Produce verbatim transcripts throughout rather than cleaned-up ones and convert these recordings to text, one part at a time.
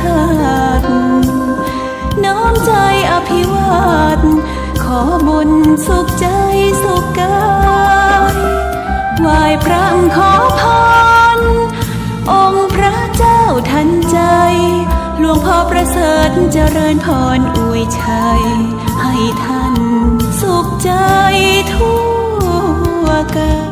ธาตุ น้อมใจ๋อภิวาท ขอบุญสุขใจ๋สุขก๋าย ไหว้พระขอพร องค์พระเจ้าทันใจ๋ หลวงพ่อประเสริฐเจริญพรอวยชัย ให้ท่านสุขใจ๋ทั่วกัณฑ์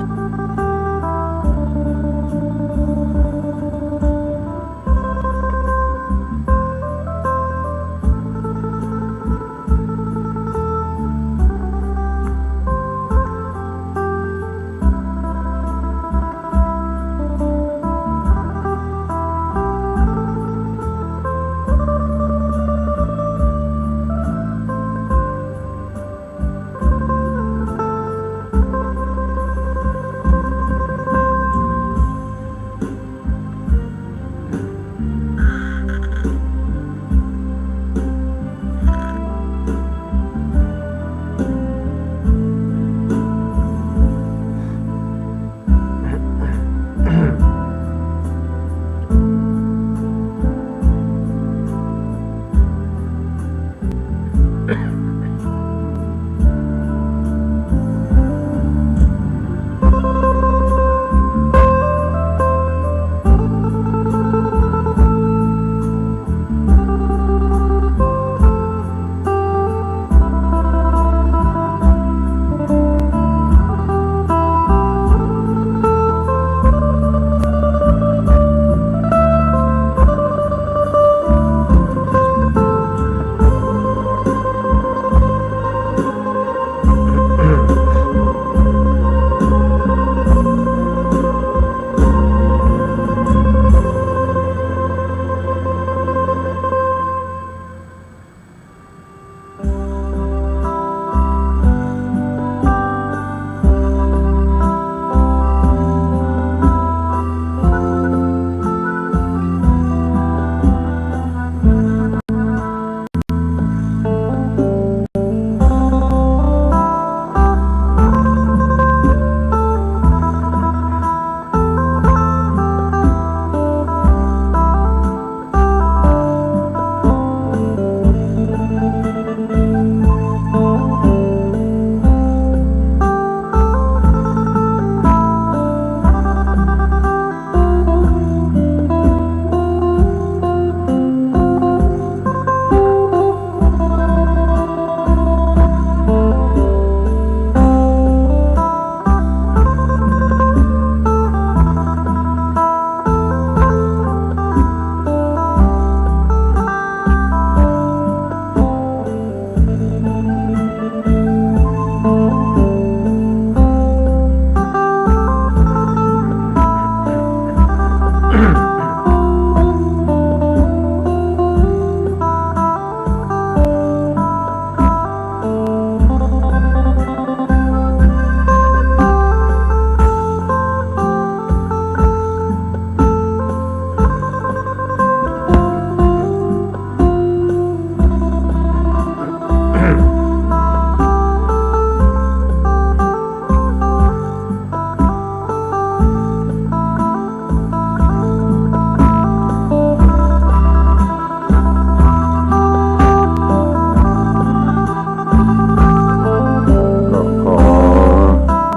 ก็ขอ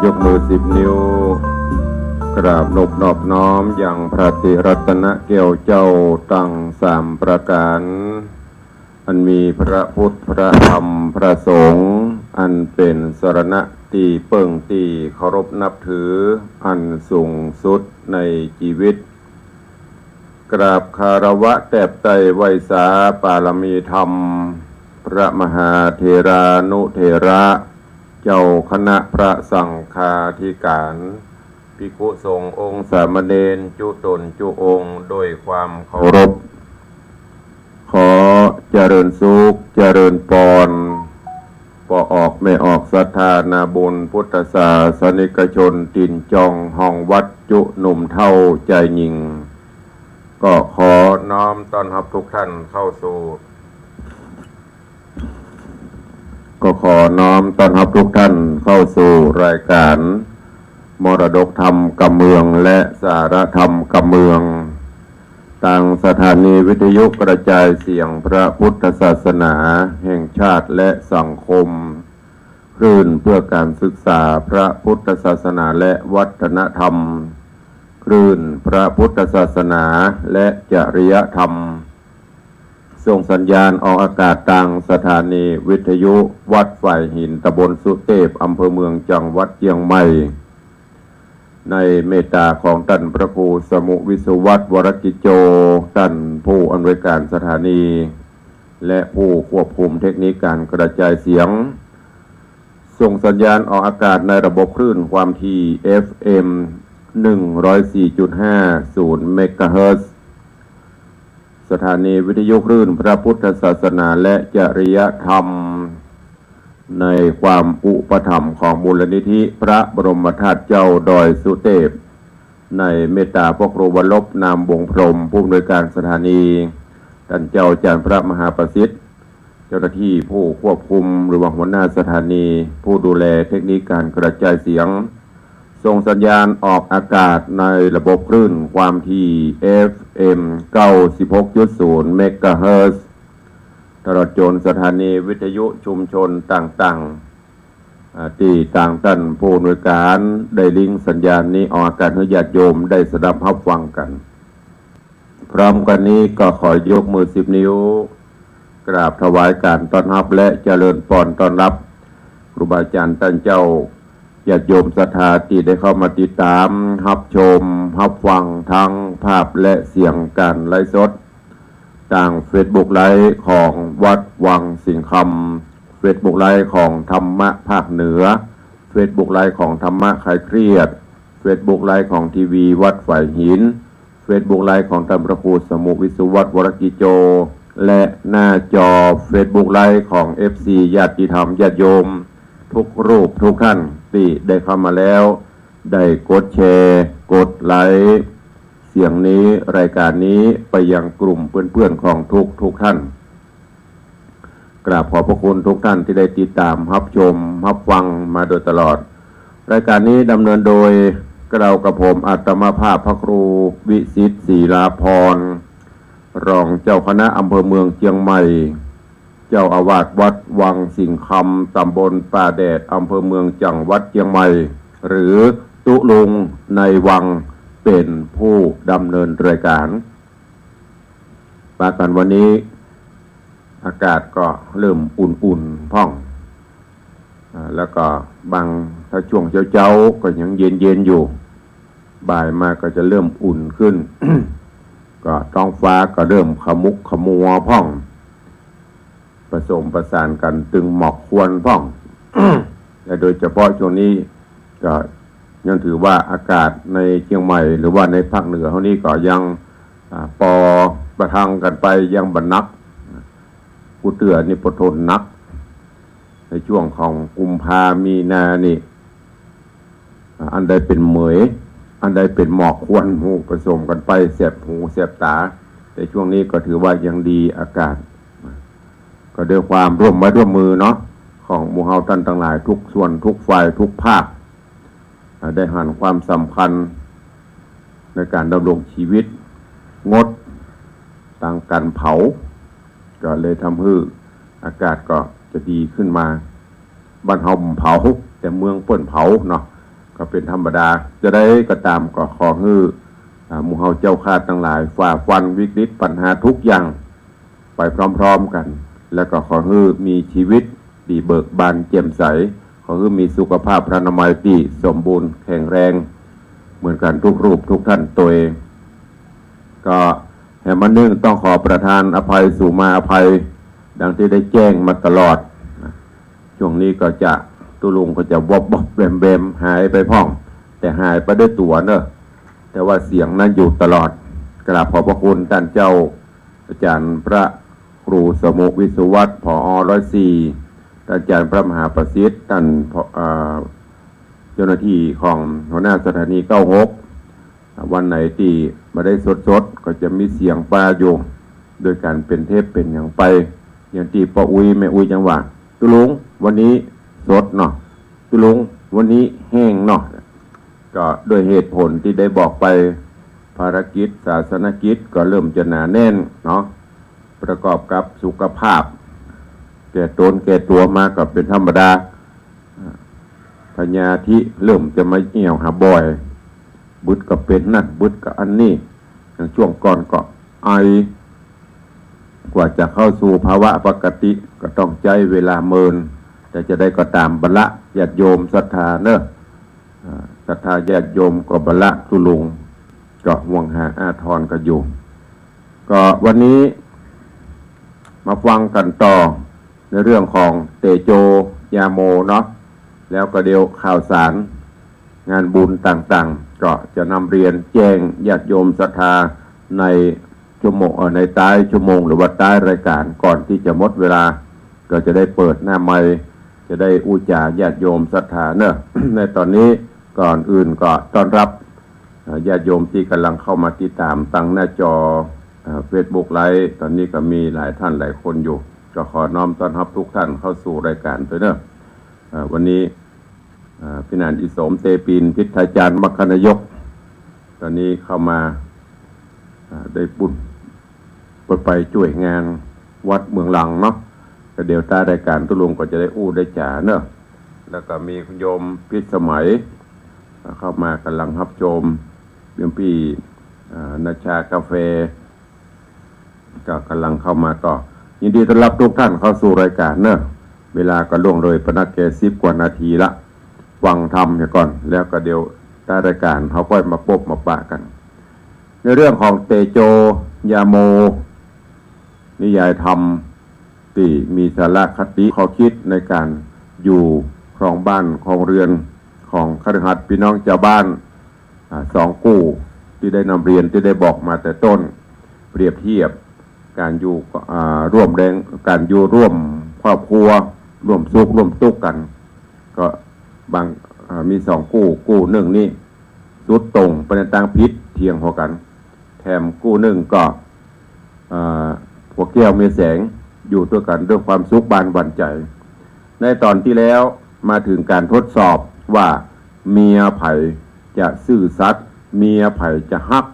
ยกมือสิบนิ้ว กราบนบนอบน้อมยังพระติรัตนแก้วเจ้าตังสามประก๋าน อันมีพระพุทธ พระธรรม พระสงฆ์ อันเป๋นสรณะตี้เปิ้งตี้เคารพนับถือ อันสูงสุดในจีวิต กราบคารวะแตบไต้ไหว้สาปารมีธรรม พระมหาเถรานุเถระ เจ้าคณะพระสังฆาธิก๋าน ภิกขุสงฆ์องค์สามเณรจุ๊ต๋นจุ๊องค์โดยความเคารพ ขอเจริญสุข เจริญปอน ป้อออกแม่ออกศรัทธานาบุญพุทธศาสนิกชนตี๋นจองฮ่องวัดจุ๊หนุ่มเฒ่าจายญิง ก็ขอน้อมต้อนฮับทุกท่านเข้าสู่ ก็ขอน้อมต้อนฮับทุกท่านเข้าสู่รายก๋านมรดกธรรมกำเมืองและสาระธรรมกำเมือง ตางสถานีวิทยุกระจายเสียงพระพุทธศาสนาแห่งชาติและสังคม คลื่นเพื่อการศึกษาพระพุทธศาสนาและวัฒนธรรม คลื่นพระพุทธศาสนาและจริยธรรม ส่งสัญญาณออกอากาศตางสถานีวิทยุวัดฝายหิน ตำบลสุเตพ อำเภอเมือง จังหวัดเจียงใหม่ ในเมตตาของต้านพระครูสมุห์ วิศวัฒน์ วรกิจโจ ต้านผู้อำนวยการสถานี และผู้ควบคุมเทคนิคการกระจายเสียง ส่งสัญญาณออกอากาศในระบบคลื่นความถี่ เอฟเอ็ม หนึ่งร้อยสี่จุดห้าศูนย์ เมกะเฮิรตซ์ สถานีวิทยุคลื่นพระพุทธศาสนาและจริยธรรม ในความอุปถัมภ์ของมูลนิธิพระบรมธาตุเจ้าดอยสุเตพ ในเมตตาพระครูวรรณรบ นามวงศ์พรหม ผู้อำนวยการสถานี ต้านเจ้าอาจารย์พระมหาประสิทธิ์ เจ้าหน้าที่ผู้ควบคุมหรือว่าหัวหน้าสถานี ผู้ดูแลเทคนิคการกระจายเสียง ส่งสัญญาณออกอากาศในระบบคลื่นความถี่ เอฟเอ็ม เก้าสิบหกจุดศูนย์ เมกะเฮิรตซ์ ตลอดจ๋นสถานีวิทยุชุมชนต่างๆ อ่า ตี้ตางต้านผู้อำนวยการได้ลิงก์สัญญาณนี้ออกอากาศหื้อญาติโยมได้สดับฮับฟังกั๋น พร้อมกั๋นนี้ก็ขอยกมือสิบนิ้ว กราบถวายการต้อนฮับและเจริญปอนต้อนฮับ ครูบาอาจ๋ารย์ต้านเจ้า ญาติโยมศรัทธาตี้ได้เข้ามาติดตาม ฮับชม ฮับฟังทั้งภาพและเสียงการไลฟ์สด ตางเฟซบุ๊กไลฟ์ของวัดวังสิงห์คำ เฟซบุ๊กไลฟ์ของธรรมะภาคเหนือ เฟซบุ๊กไลฟ์ของธรรมะคลายเครียด เฟซบุ๊กไลฟ์ของทีวีวัดฝายหิน เฟซบุ๊กไลฟ์ของต้านพระครูสมุห์ วิศวัฒน์ วรกิจโจ และหน้าจอเฟซบุ๊กไลฟ์ของเอฟซี ญาติธรรมญาติโยม ทุกรูปทุกท่านตี้ได้เข้ามาแล้ว ได้กดแชร์ กดไลก์ เสียงนี้ รายการนี้ไปยังกลุ่มเปื้อนๆ ของทุกๆ ท่าน กราบขอบพระคุณทุกท่านตี้ได้ติดตามฮับชมฮับฟังมาโดยตลอด รายการนี้ดำเนินโดยเกล้ากระผมอาตมาภาพพระครูวิสิทธิ์ ศิลาภรณ์ รองเจ้าคณะอำเภอเมืองเจียงใหม่ เจ้าอาวาสวัดวังสิงห์คำ ตำบลป่าแดด อำเภอเมือง จังหวัดเจียงใหม่ หรือตุ๊ลุงในวัง เป๋นผู้ดำเนินรายการ ปากั๋นวันนี้ อากาศก็เริ่มอุ่นๆ พ่อง อ่า แล้วก็บาง ถ้าช่วงเจ๊าๆ ก็ยังเย็นๆ อยู่ บ่ายมาก็จะเริ่มอุ่นขึ้น ก็ท้องฟ้าก็เริ่มขมุกขมัวพ่อง ผสมประสานกั๋นตึงหมอกควันพ่อง และโดยเฉพาะช่วงนี้ก็ยังถือว่าอากาศในเจียงใหม่ หรือว่าในภาคเหนือเฮานี้ก็ยัง อ่า ปอประทังกั๋นไปยังบ่หนัก กู้เตื้อนี่ปอทนหนัก ในช่วงของกุมภามีนานี่ อ่า อันใดเป๋นเหมย อันใดเป๋นหมอกควัน โห ผสมกั๋นไป แสบหูแสบต๋า แต่ช่วงนี้ก็ถือว่ายังดีอากาศ ก็ด้วยความร่วมไม้ร่วมมือเนาะ ของหมู่เฮาต้านตังหลายทุกส่วนทุกฝ่ายทุกภาค อ่า ได้หันความสำคัญในก๋านดำรงชีวิต งดตางก๋านเผา ก็เลยทำหื้ออากาศก็จะดีขึ้นมา บ้านเฮาบ่เผา แต่เมืองเปิ้นเผาเนาะ ก็เป๋นธรรมดา จะใดก็ต๋ามก็ขอหื้อ อ่า หมู่เฮาเจ้าข้าตังหลายฝ่าฟันวิกฤตปัญหาทุกอย่าง ไปพร้อมๆ กั๋น แล้วก็ขอหื้อมีชีวิตตี้เบิกบานแจ่มใส ขอหื้อมีสุขภาพพรรณนามัยตี้สมบูรณ์แข็งแรง เหมือนกั๋นทุกรูปทุกท่านตวย ก็แหมอันนึ่งต้องขอประทานอภัยสู่มาอภัย ดังตี้ได้แจ้งมาตลอด ช่วงนี้ก็จะ ตุ๊ลุงก็จะวบๆ แวมๆ หายไปพ่อง แต่หายไปด้วยตั๋วเนอะ แต่ว่าเสียงนั้นอยู่ตลอด กราบขอบพระคุณต้านเจ้า อาจ๋ารย์พระครูสมุห์ วิศวัฒน์ ผอ ร้อยสี่ ต้านอาจ๋ารย์พระมหาประสิทธิ์ ต้านผอ อ่า เจ้าหน้าตี้ของหัวหน้าสถานี เก้าหก วันไหนตี้บ่ได้สดๆ ก็จะมีเสียงปาอยู่ โดยก๋านเป๋นเทปเป๋นหยังไป อย่างตี้ป้ออุ๊ยแม่อุ๊ยจังว่า ตุ๊ลุง วันนี้สดเนาะ ตุ๊ลุง วันนี้แห้งเนาะ ก็ด้วยเหตุผลตี้ได้บอกไป ภารกิจศาสนกิจก็เริ่มจะหนาแน่นเนาะ ประกอบกับสุขภาพ แก่ตนแก่ตั๋วมาก็เป๋นธรรมดา พยาธิเริ่มจะมาเยี่ยวหาบ่อย บึดก็เป๋นนั่น บึดก็อันนี้ อย่างช่วงก่อนก็ไอ กว่าจะเข้าสู่ภาวะปกติก็ต้องใจ๊เวลาเมิน แต่จะใดก็ต๋าม บรรดาญาติโยมศรัทธาเนาะ อ่า ศรัทธาญาติโยมก็บรรดาทุลุง ก็ห่วงหาอาทรกันอยู่ ก็วันนี้มาฟังกั๋นต่อในเรื่องของเตโจยาโมเนาะ แล้วก็เดี๋ยวข่าวสารงานบุญต่างๆ ก็จะนำเรียนแจ้งญาติโยมศรัทธาใน ชั่วโมง เอ่อ ในต๊ายชั่วโมงหรือว่าต๊ายรายก๋านก่อนตี้จะหมดเวลา ก็จะได้เปิดหน้าไมค์ จะได้อู้จ๋าญาติโยมศรัทธาเนาะ ในต๋อนนี้ก่อนอื่นก็ต้อนรับ เอ่อ ญาติโยมตี้ก่ำลังเข้ามาติดต๋ามตางหน้าจอ เอ่อ เฟซบุ๊กไลฟ์ ต๋อนนี้ก็มีหลายท่านหลายคนอยู่ ก็ขอน้อมต้อนรับทุกท่านเข้าสู่รายก๋านตวยเนาะ เอ่อ วันนี้ อ่า พี่หนานอีสมเตปิน พิทยาจารย์ มคคนายก ต๋อนนี้เข้ามา อ่า ได้บุญ ไป ไปจ้วยงานวัดเมืองลังเนาะ ก็เดี๋ยวต๊ายรายก๋านตุ๊ลุงก็จะได้อู้ได้จ๋าเนาะ แล้วก็มีคุณโยมพิสมัย อ่า เข้ามาก่ำลังฮับชม โยมปี้ อ่า นาชากาแฟ ก็ก่ำลังเข้ามาต่อ ยินดีต้อนรับทุกท่านเข้าสู่รายก๋านเนาะ เวลาก็ล่วงเลยไปนักแก่สิบกว่านาทีละ ฟังธรรมเหียก่อน แล้วก็เดี๋ยวต๊ายรายก๋านเฮาค่อยมาปบมาปะกั๋น ในเรื่องของเตโจยาโม นิยายธรรมตี้มีสาระคติข้อคิดในก๋านอยู่ครองบ้านครองเรือนของคฤหัสถ์พี่น้องจาวบ้าน อ่า สองกู้ตี้ได้นำเรียนตี้ได้บอกมาแต่ต้น เปรียบเทียบก๋านอยู่ อ่า ร่วมแดง ก๋านอยู่ร่วมครอบครัว ร่วมสุขร่วมตุ๊กข์กั๋น ก็บาง อ่า มีสองกู้ กู้นึ่งนี่สุดโต่งไปในตางผิดเถียงหัวกั๋น แถมกู้นึ่งก็ อ่า ผัวแก้วเมียแสง อยู่ตวยกั๋นตวยความสุขบานหวั่นใจ๋ ในต๋อนตี้แล้วมาเถิงก๋านทดสอบว่าเมียใผจะซื่อสัตย์ เมียใผจะฮัก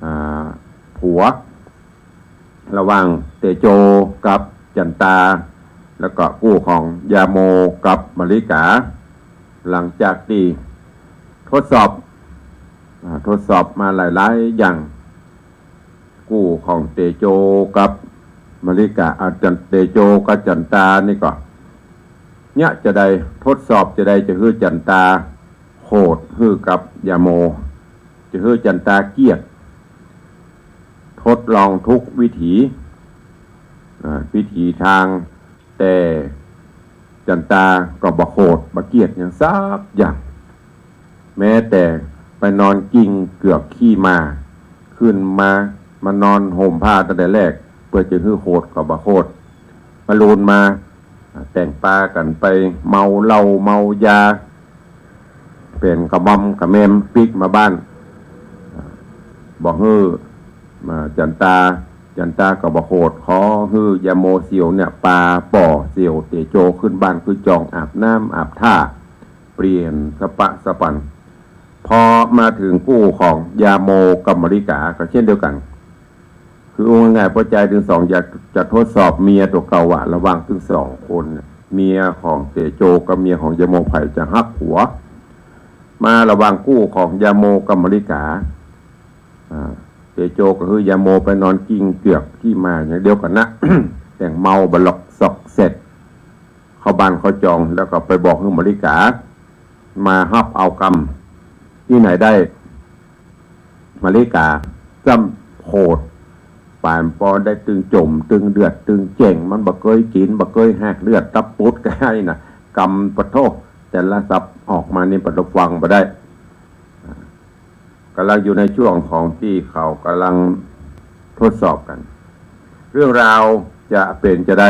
อ่า ผัว ระหว่างเตโจกับจันตา แล้วก็กู้ของยาโมกับมะลิกา หลังจากตี้ทดสอบ อ่า ทดสอบมาหลายๆ อย่าง กู้ของเตโจกับมะลิกา อ่า จัน เตโจกับจันตานี่ก็ เนี่ยจะใด ทดสอบจะใด จะหื้อจันตาโหดหื้อกับยาโม จะหื้อจันตาเกลียด ทดลองทุกวิถี อ่า วิถีตาง แต่จันตาก็บ่โหดบ่เกลียดหยังสักอย่าง แม้แต่ไปนอนกิ้งเกือกขี้หมา ขึ้นมา มานอนห่มผ้าตั้งแต่แรก เปื้อจะหื้อโหดก็บ่โหด มะรืนมา แต่งปากั๋นไปเมาเหล้าเมายา เป๋นกระม่อมกระแม่มปิ๊กมาบ้าน บ่หื้อ อ่า จันตา จันตาก็บ่โหด ขอหื้อยาโมเสี่ยวเนี่ย ปาป้อเสี่ยวเตโจขึ้นบ้านขึ้นจอง อาบน้ำอาบท่า เปลี่ยนสะปะสะปัน พอมาเถิงกู้ของยาโมกับมะลิกาก็เช่นเดียวกั๋น คือเอาง่ายๆ ป้อจายตึงสองอยากจะทดสอบเมียตั๋วเก่าว่าระหว่างตึงสองคนเนี่ย เมียของเตโจกับเมียของยาโมใผจะฮักผัว มาระหว่างกู้ของยาโมกับมะลิกา อ่า เตโจก็หื้อยาโมไปนอนกิ้งเกือกขี้หมาอย่างเดียวกั๋นนะ แต่งเมาบะหลอกซอกแซก เข้าบ้านเข้าจอง แล้วก็ไปบอกหื้อมะลิกา มาฮับเอากำ ตี้ไหนได้ มะลิกาจ้ำโหด ปานปอได้ตึงจ๋ม ตึงเดือด ตึงแจ้ง มันบ่เกยกิ๋น บ่เกยแหกเลือด ตับปุดก็ได้นะ กำปะโธ่ แต่ละศัพท์ออกมานี่ปะตะฟังบ่ได้ ก๋ำลังอยู่ในช่วงของตี้เขาก๋ำลังทดสอบกั๋น เรื่องราวจะเป๋นจาใด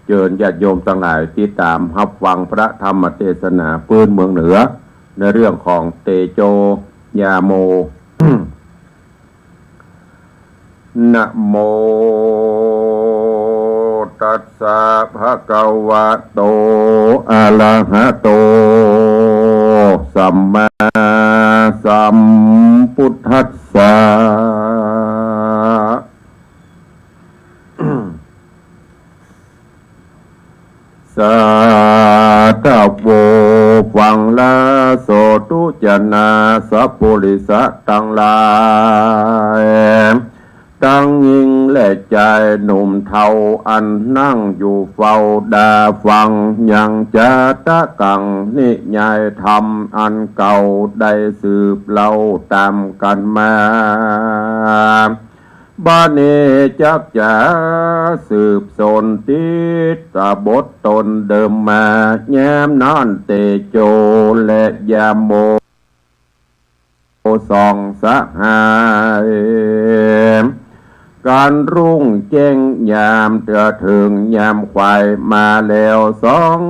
เจิญญาติโยมตังหลายติดต๋ามฮับฟังพระธรรมเตสนาปื๊นเมืองเหนือ ในเรื่องของเตโจยาโม นะโม ตัสสะ ภะคะวะโต อะระหะโต สัมมาสัม พุทธัสสะ สาธะโว ฟังเล่า สาธุชนสัพปุริสะตังหลาย ตังญิงและจายหนุ่มเฒ่า อันนั่งอยู่เฝ้าดาฟัง ยังจะตะกังนิยายธรรมอันเก่าได้สืบเล่าต๋ามกั๋นมา บัดนี้จักจะสืบสนติดตะบทต๋นเดิมมา ยามนั้นเตโชและยาโม สองสหาย กั๋นรุ่งแจ้งยามเตื้อเถิงยามควายมาแล้ว สอง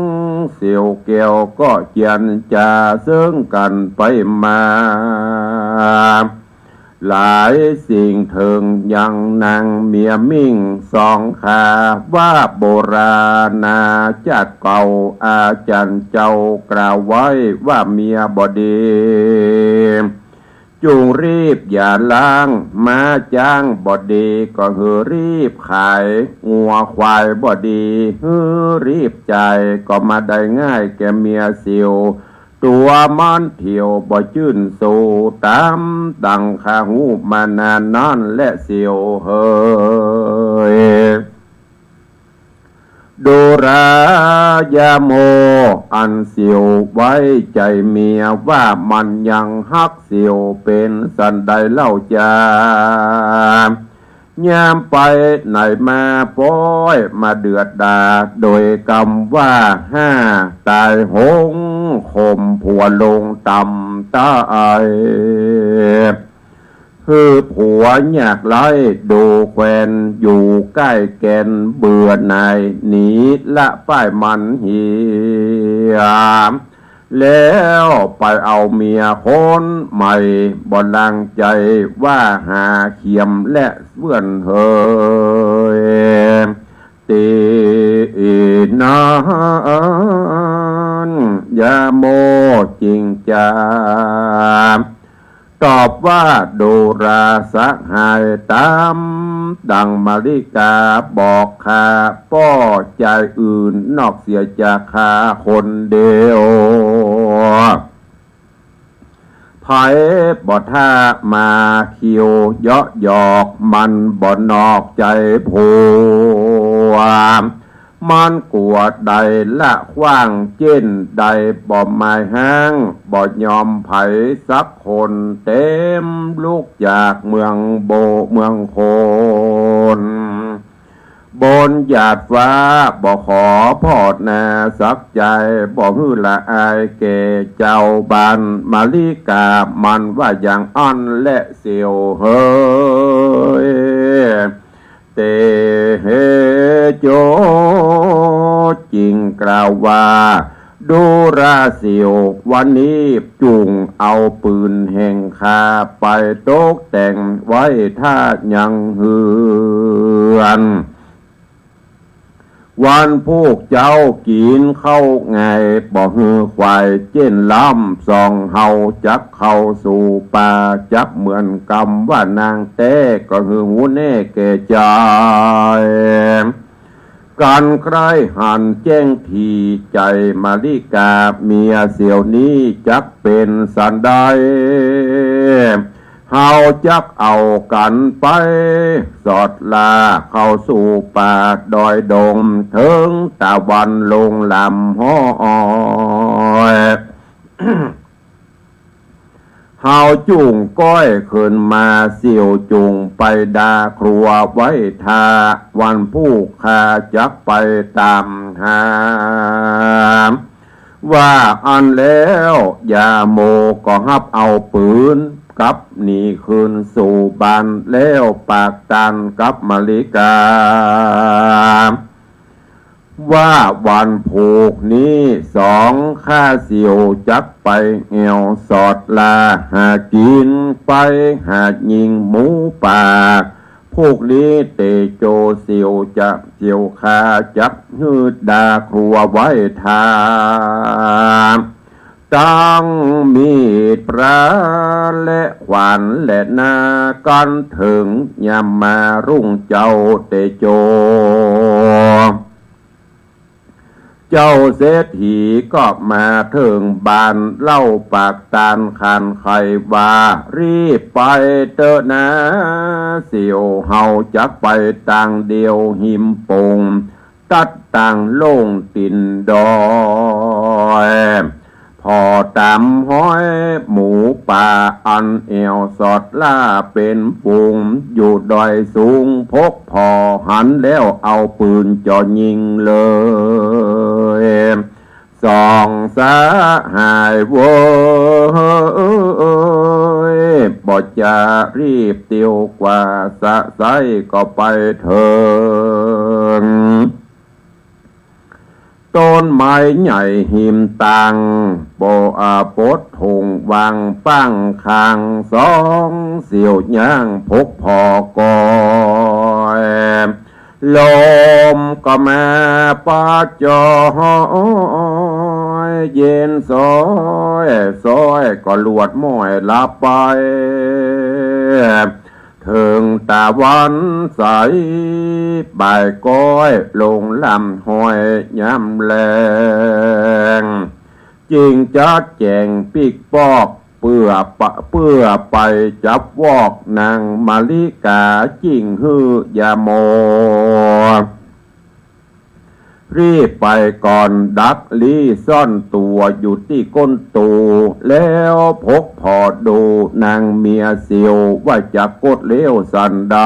เสี่ยวแก้วก็เจียรจาเซิ่งกั๋นไปมา หลายสิ่งเถิงยังนางเมียมิ่งสองขา ว่าโบราณนาจ๊าดเก่าอาจารย์เจ้ากล่าวไว้ว่าเมียบ่ดี จุ่งรีบอย่าล้าง ม้าจ๊างบ่ดีก็หื้อรีบขาย งัวควายบ่ดีหื้อรีบจ่าย ก็มาได้ง่ายแก่เมียเสี่ยว ตั๋วมันเที่ยวบ่จื้นสู้ ต๋ามดั่งข้าฮู้มานานนั้นแลเสี่ยวเหย ดูรา ยาโม อันเสี่ยวไว้ใจ๋เมียว่ามันยังฮักเสี่ยวเป๋นสันใดเล่าจา ยามไปไหนมาป๊อยมาเดือดดา โดยกำว่าห้าต๋ายโหง ข่มผัวลงต่ำต๋าย หื้อผัวยากไร้ดูแควน อยู่ใก้แก่นเบื่อหน่าย หนีละป้ายมันเหีย แล้วไปเอาเมียคนใหม่ บ่ลังใจ๋ว่าหาเขียมและเฟื่อนเหย ตี้นั้น ยาโมจึงจะ ตอบว่า ดูราสหาย ต๋ามดั่งมาริกาบอกข้า ป้อจายอื่นนอกเสียจากข้าคนเดียว ใผบ่ถ้ามาคิวเยาะหยอก มันบ่นอกใจ๋ผัว มันกั๋วได้ละขว้าง เจ้นได้บ่หมายฮ้าง บ่ยอมใผสักคน เต็มลุกจากเมืองโบเมืองคน บนหยาดฟ้าบ่ขอพอดนาสักจาย บ่หื้อละอายแก่เจ้าบ้าน มาริกามันว่าอย่างอั้นแลเสี่ยวเหย เตโชจึงกล่าวว่า ดูราเสี่ยว วันนี้จุ่งเอาปืนแห่งข้าไปตกแต่งไว้ถ้ายังเฮือน วันพวกเจ้ากิ๋นข้าวไง บ่หื้อขวายเจ้นล้ำ ส่องเฮาจักเข้าสู่ป่า จักเหมือนกำว่านางแต๊ ก็หื้อฮู้แน่แก่จาย กั๋นใคร่หันแจ้งถี่ใจ๋ มาริกาเมียเสี่ยวนี้จักเป๋นสันใด เฮาจักเอากั๋นไปสอดล่า เข้าสู่ป่าดอยดง เถิงตะวันลงลำฮ้อยเฮาจุ่งก้อยขึ้นมา เสี่ยวจุ่งไปดาครัวไว้ท่า วันผู้ข้าจักไปต๋ามหา ว่าอั้นแล้ว ยาโมก็ฮับเอาปืน กลับหนีคืนสู่บ้าน แล้วปากตานกับมาริกา ว่าวันพูกนี้สองข้าเสี่ยวจักไปแอ่วสอดล่าหากิ๋น ไปหายิงหมูป่า พูกนี้เตโชเสี่ยวจะเสี่ยวข้าจักหื้อดาครัวไว้ท่า ตังมีดปลาและขวานและนา กั๋นเถิงยามมารุ่งเจ้าเตโจ เจ้าเศรษฐีก็มาเถิงบ้าน เล่าปากตานขานไขว่า รีบไปเต๊อะนา เสี่ยว เฮาจักไปตางเดี่ยวหิมปง ตัดตางโล่งตี๋นดอย ผ่อต๋ามฮอยหมูป่าอันแอ่วสอดล้าเป๋นฝูง อยู่ดอยสูง พกผ่อหันแล้วเอาปืนจ่อยิงเลย สองสหายเว้ย บ่จะรีบเตียวกว่า สะใส้ก็ไปเถิง ต้นไม้ใหญ่หิมตาง บ่อาปดถงวางป้างคาง สองเสี่ยวย่างพกผ่อก้อย ลมก็มาปาดจอย เย็นซ้อย ซ้อยก็ลวดม้อยลับไป เถิงตะวันใส บ่ายก้อยลงลำห้อยยามแลง จึงจักแจ๋งปิ๊กปอก เปื้อปะ เปื้อไปจับวอกนางมาริกา จึงหื้อยาโม รีบไปก่อนดักลี้ซ่อนตั๋วอยู่ตี้ก้นตู แล้วพกผ่อดูนางเมียเสี่ยว ว่าจะกดเลี้ยวสันใด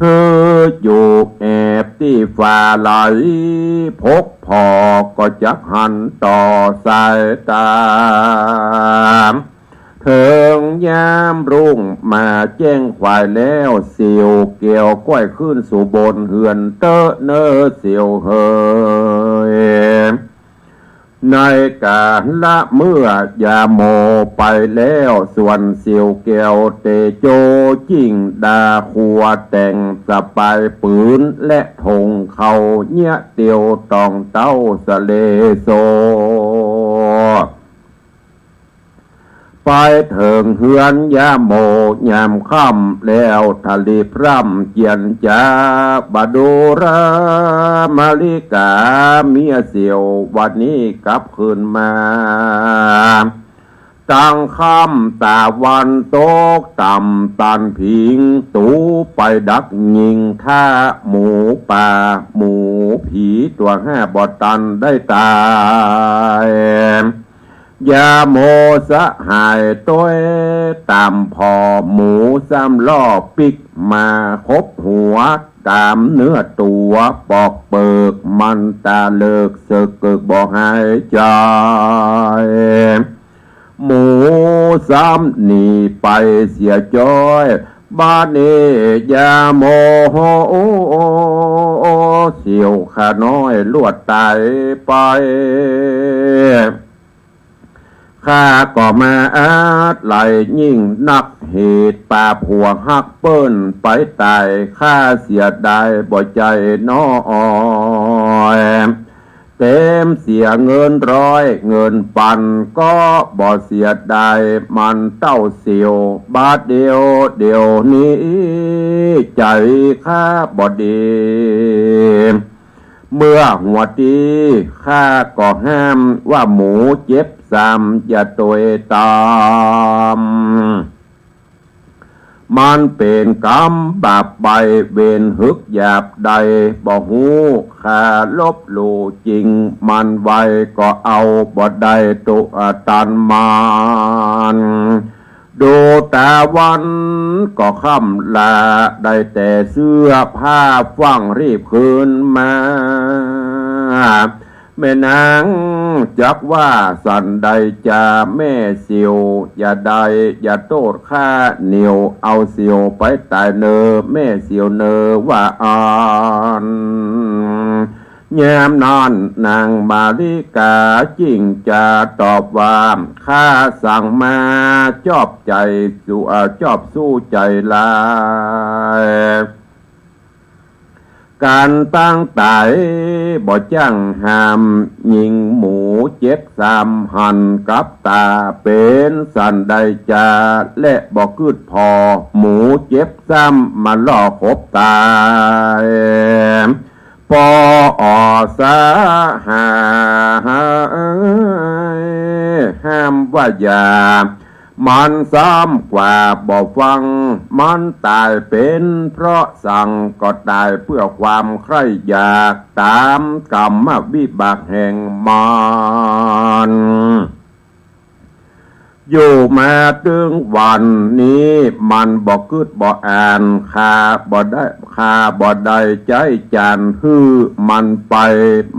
หื้ออยู่แอบตี้ฝาไหล พกผ่อก็จักหันต่อสายต๋า เถิงยามรุ่งมาแจ้งขวายแล้ว เสี่ยวแก้วก้อยขึ้นสู่บนเฮือนเต๊อะเน่อเสี่ยวเหย ในกาละเมื่อยาโมไปแล้ว ส่วนเสี่ยวแก้วเตโจ จึงดาครัวแต่งสะปายปืนและถงเข่า เยียะเตียวตองเต๊าสะเลโซ ไปเถิงเฮือนยาโมยามค่ำแล้ว ทะลีพร่ำเจียรจา บ่ดูรามาริกาเมียเสี่ยว วันนี้กลับคืนมา ตางค่ำตะวันตกต่ำตันผิง ตูไปดักยิงถ้าหมูป่าหมูผี ตั๋วห้าบ่ตันได้ต๋าย ยาโมสหายต้อยต๋ามผ่อหมู ซ้ำล่อปิ๊กมาคบหัว ต๋ามเนื้อตั๋วปอกเปิก มันต๋าเลิกเสิกเกิกบ่หายใจ๋ หมูซ้ำหนีไปเสียจ้อย บาดนี้ยาโมเสี่ยวข้าน้อยลวดต๋ายไป ข้าก็มาอาลัยยิ่งนัก เหตุปาผัวฮักเปิ้นไปต๋าย ข้าเสียดายบ่ใจ้น้อย แถมเสียเงินร้อยเงินปัน ก็บ่เสียดายมันเต้าเสี่ยว บาดเดี่ยวเดี๋ยวนี้ใจ๋ข้าบ่ดี เมื่อหัวตี้ข้าก็ห้ามว่าหมูเจ็บซ้ำอย่าตวยต๋าม มันเป๋นกรรมบาปใบ เวรหึกหยาบใดบ่ฮู้ ข้าลบหลู่จริงมันไว ก็เอาบ่ได้ตั๋วตันมัน ดูต๋าวันก็ค่ำลา ได้แต่เสื้อผ้าฟั่งรีบคืนมา แม่นางจักว่าสันใดจา แม่เสี่ยวอย่าได้อย่าโต้ษข้า เหนี่ยวเอาเสี่ยวไปต๋ายเน่อ แม่เสี่ยวเน่อว่าอั้น ยามนั้นนางมาริกาจึ่งจะตอบว่า ข้าสั่งมาจอบใจ๋สู้ เอ่อ จอบสู้ใจ๋หลาย ก๋านปางต๋ายบ่จ้างห้าม ยิงหมูเจ็บซ้ำหันกับต๋า เป๋นสันใดจา และบ่กึ๊ดผ่อ หมูเจ็บซ้ำมาล่อขบต๋าย ปออสาหา ห้ามว่าอย่า มันซ้ำกว่าบ่ฟัง มันต๋ายเป๋นเพราะสัง ก็ต๋ายเปื้อความใคร่อยาก ต๋ามกรรมวิบากแห่งมัน อยู่มาเถิงวันนี้ มันบ่กึ๊ดบ่อ่าน ข้าบ่ได้ ข้าบ่ได้ใจ๊จ๋านหื้อมันไป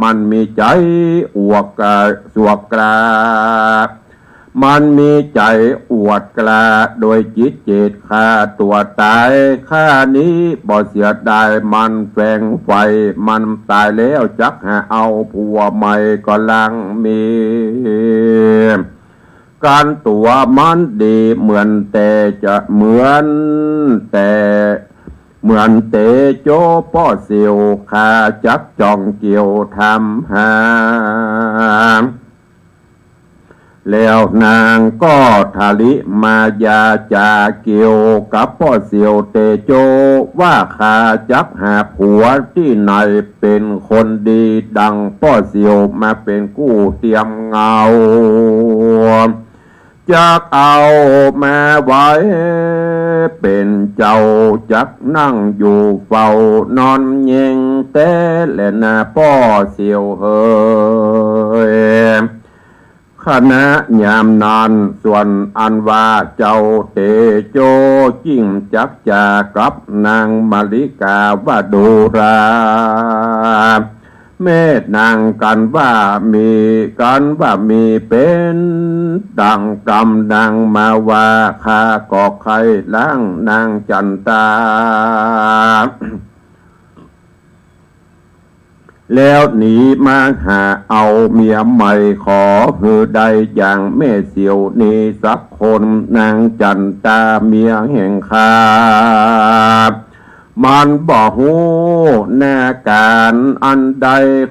มันมีใจ๋อวกกา สวกกล้า มันมีใจ๋อวดกล้า โดยจิตเจตฆ่าตั๋วต๋าย ข้านี้บ่เสียดาย มันแฝงใฝ่ มันต๋ายแล้วจักหาเอาผัวใหม่ก็ลังมี ก๋านตั๋วมันดีเหมือนแต่จะ เหมือนแต่ เหมือนเตโจป้อเสี่ยว ข้าจักจ้องเกี่ยวทำหา แล้วนางก็ทะลิมายาจ๋าเกี่ยวกับป้อเสี่ยวเตโจ ว่าข้าจักหาผัวตี้ไหนเป๋นคนดีดังป้อเสี่ยว มาเป๋นกู้เตียมเงา จักเอามาไว้เป๋นเจ้า จักนั่งอยู่เฝ้านอนเย็งแต๊แลนาป้อเสี่ยวเหย ขณะยามนั้นส่วนอันว่าเจ้าเตโจ จึงจักจ๋ากับนางมาริกาว่า ดูรา แม่นาง ก๋านว่ามี ก๋านว่ามีเป๋นดังกำนางมาว่า ข้าก็ใค่ล้างนางจั๋นตา แล้วหนีมาหาเอาเมียใหม่ ขอหื้อได้อย่างแม่เสี่ยวนี้สักคน นางจั๋นตาเมียแห่งข้า มันบ่ฮู้หน้าก๋านอันใด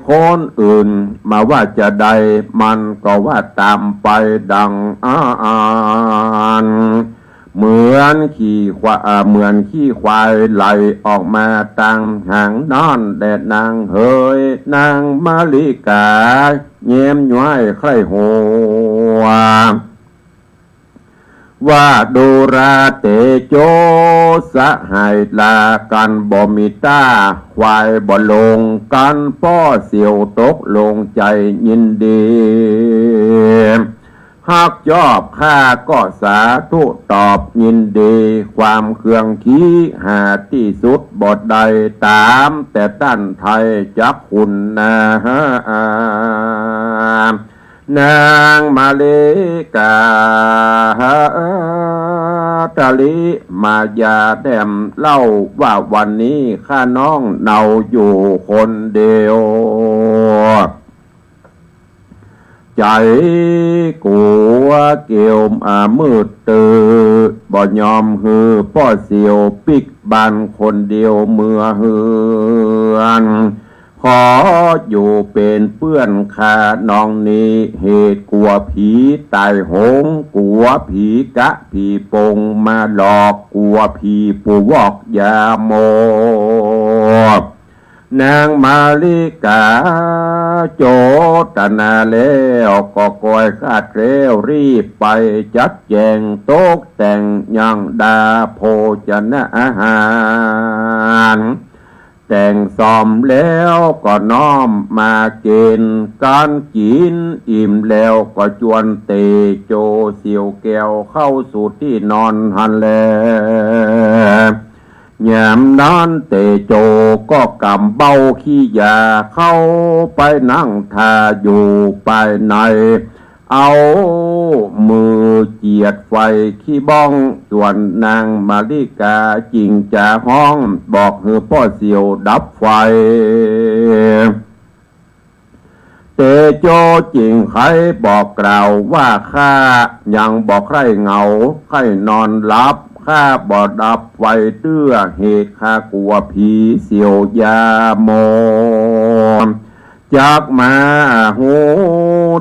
คนอื่นมาว่าจาใด มันก็ว่าต๋ามไปดังอั้น เหมือนขี้ควา- อ่า เหมือนขี้ควายไหลออกมาตางหางนั้นแล นางเหย นางมาริกา แย้มย้อยใคร่หัว ว่า ดูราเตโจ สหายลา ก๋านบ่มีต้า ควายบ่ลง ก๋านป้อเสี่ยวตกลงใจ๋ยินดี ฮักยอบ ข้าก็สาธุตอบยินดี ความเคืองขี้หาตี้สุดบ่ได้ ต๋ามแต่ต้านไทยจักขุนนา นางมาริกา ทะลิมายาแด่มเล่าว่า วันนี้ข้าน้องเนาอยู่คนเดียว ใจ๋กั๋วเกี่ยว อ่า มืดตื้อ บ่ยอมหื้อป้อเสี่ยวปิ๊กบ้านคนเดียวเมือเฮือน ขออยู่เป๋นเปื้อนข้าน้องนี้ เหตุกั๋วผีต๋ายโหง กั๋วผีกะผีปงมาหลอก กั๋วผีปู่วอกยาโม นางมาริกาโจตนาแล้ว ก็ก้อยคาดเร็วรีบไปจัดแจ๋งตกแต่งยังดาโภชนะอาหาร แต่งซ่อมแล้วก็น้อมมากิ๋น ก๋านกิ๋นอิ่มแล้วก็จวนเตโจเสี่ยวแก้วเข้าสู่ตี้นอนหั้นแล ยามนั้นเตโจก็ก๋ำเบ้าขี้ยาเข้าไปนั่งท่าอยู่ภายใน เอามือเจียดไฟขี้บ้อง ส่วนนางมาริกาจึงจะฮ้องบอกหื้อป้อเสี่ยวดับไฟ เตโจจึงไขบอกกล่าวว่า ข้ายังบ่ใคร่เหงา ใค่นอนหลับ ข้าบ่ดับไฟเตื้อ เหตุข้ากั๋วผีเสี่ยวยาโม จักมาฮู้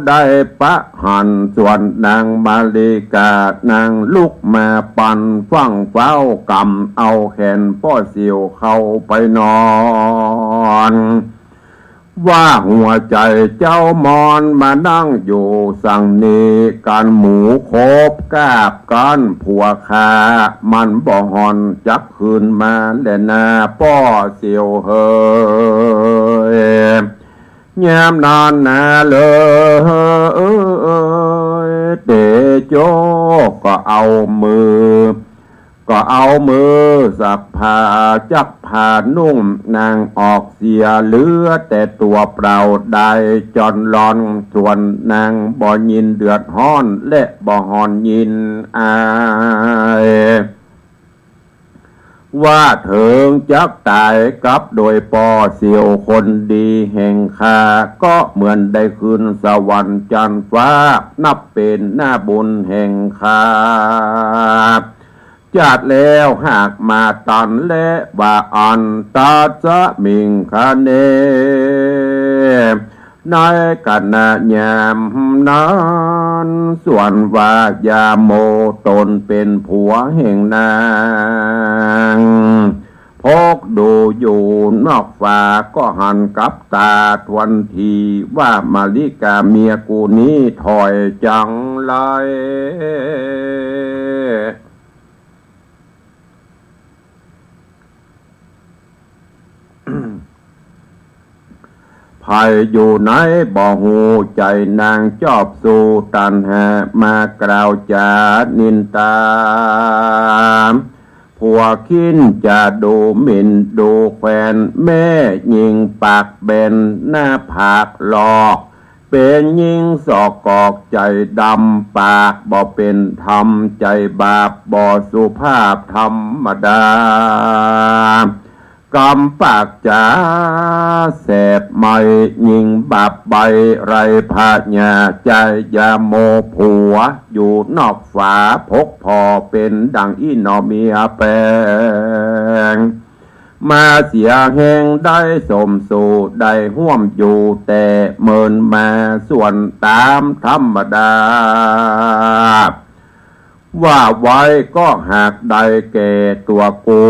ได้ปะหั้น ส่วนนางมาริกานางลุกมาปันฟั่งฟ้าว ก๋ำเอาแขนป้อเสี่ยวเข้าไปนอน ว่าหัวใจ๋เจ้ามอนมานั่งอยู่สังนี้ กั๋นหมู่คบกาบกั๋น ผัวข้ามันบ่ห่อนจักคืนมาแลนา ป้อเสี่ยวเหย ยามนั้นนาเล่ย เตโจก็เอามือ ก็เอามือสักผ้าจักผ้านุ่งนางออกเสีย เหลือแต่ตั๋วเปล่าได้จอนลอน ส่วนนางบ่ยินเดือดฮ้อนและบ่ห่อนยินอาย ว่าเถิงจักต๋ายกับโดยป้อเสี่ยวคนดีแห่งข้า ก็เหมือนได้ขึ้นสวรรค์จันทร์ฟ้า นับเป๋นหน้าบุญแห่งข้า จัดแล้วหากมาตันและว่าอันตัสมิงคเน ในขณะยามนั้น ส่วนว่ายาโมต๋นเป๋นผัวแห่งนาง พกดูอยู่นอกฝา ก็หันกับต๋าทวนที ว่ามาริกาเมียกูนี้ถอยจังไร ใผอยู่ไหนบ่ฮู้ ใจ๋นางจอบสู้ตัณหามากล่าวจ๋านินทา ผัวคิ้นจะดูหมิ่นดูแควน แม่ญิงปากแบนหน้าผากหลอก เป๋นญิงสกปรกใจ๋ดำ ปากบ่เป๋นธรรม ใจ๋บาปบ่สุภาพธรรมดา กำปากจ๋าแสบไหม้ ญิงบาปใบ้ไร้ผญา ใจ๋ยาโมผัวอยู่นอกฝา พกผ่อเป๋นดั่งอี้หน่อเมียแปง มาเสียแฮงได้สมสู่ ได้ฮ่วมอยู่แต่เมินมา ส่วนต๋ามธรรมดา ว่าไว้ก็หากได้แก่ตั๋วกู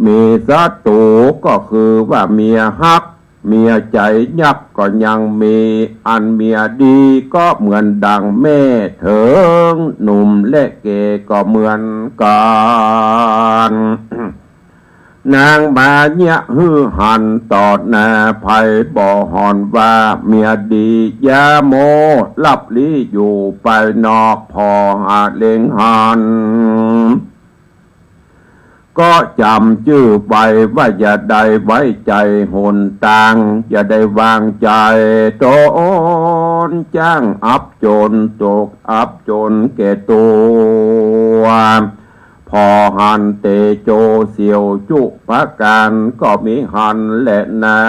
มีศัตรู๋ก็คือว่าเมียฮัก เมียใจ๋ยักก็ยังมี อันเมียดีก็เหมือนดั่งแม่ เถิงหนุ่มและแก่ก็เหมือนกั๋น นางมาเยียะหื้อหันต่อหน้า ใผบ่ห่อนว่าเมียดี ยาโมลับลี้อยู่ภายนอก ผ่อหาเล็งหัน ก็จ๋ำจื้อไว้ว่าอย่าได้ไว้ใจ๋หนตาง อย่าได้วางใจ๋ต๋น จ้างอับจนตกอับจนแก่ตั๋ว ผ่อหันเตโจเสี่ยวจุประก๋าน ก็มีหันแลนา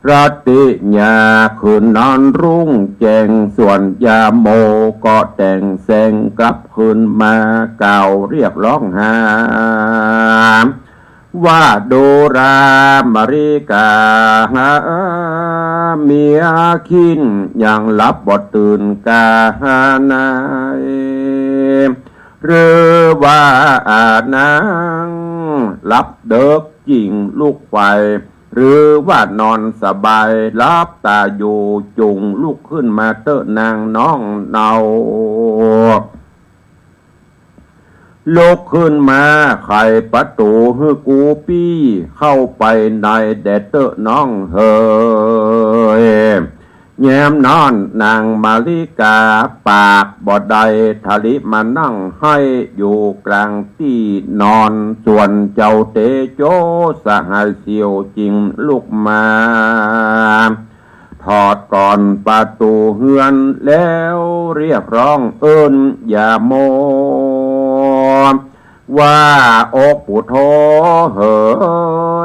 รัตติยาคืนนั้นรุ่งแจ้ง ส่วนยาโมก็แต่งแสงกลับคืนมา กล่าวเรียกร้องหา ว่าดูรา มาริกา เมียคิ้นยังหลับบ่ตื่นกาไหน หรือว่านางหลับเดิ็กจึ่งลุกไป หรือว่านอนสบายหลับต๋าอยู่ จุ่งลุกขึ้นมาเต๊อะนางน้องเนา ลุกขึ้นมาไขประตู๋หื้อกูปี้ เข้าไปในแด่เต๊อะน้องเหย ยามนั้นนางมาริกาปากบ่ได้ ทะลิมานั่งไห้อยู่กลางตี้นอน ส่วนเจ้าเตโจสหายเสี่ยวจึ่งลุกมา ถอดก่อนประตู๋เฮือนแล้วเรียกร้องเอิ้นยาโม ว่าอกปุโธเห